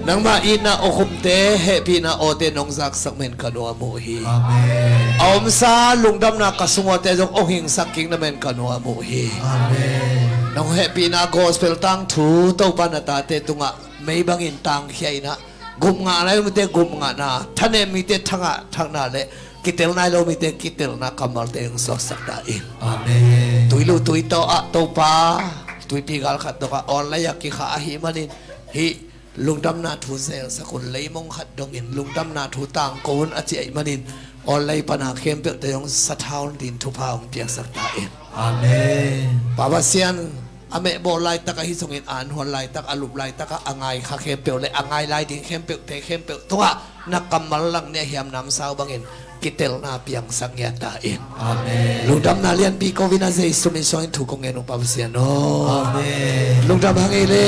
Nangmah itna awkhumte, hehpihna awte nong zaksak men ka nuam uh hi. Amen. A omsa lungdamna ka sung awte zong hong hingsak kik na men ka nuam uh hi. Amen. Nong hehpihna gospel tangthu Topa na tate tungah mei bangin tangkhia in ah, gupngah nai mite gupngahna, thanem mite thangah thakna le kitel nai lo mite kitelna kammalte hong suaksak ta in. Amen. Tuilu tuitaw ah Topa, tuipi gal khat dongah online ah kikha ahih manin hih lungdamna thu zelsak un, leimong khat dongin lungdamna thu tangko un a ci ahih manin online pana khempeuhte hong sathawn din thupha hong piaksak ta in. Amen. Pa Pasian, a mehbawl laitak ahi zongin, a anhuan laitak, a lup laitak ah a ngai kha khempeuh le a ngai lai ding khempeuhte khempeuh tungah na kammal lang nih a hiam namsau bangin kitelna piangsak ngiat ta in. Amen. Lungdamna lianpi ko-in a Jesu min suangin thu kong ngen uh Pa Pasian aw. Amen. Lungdam hang ei le.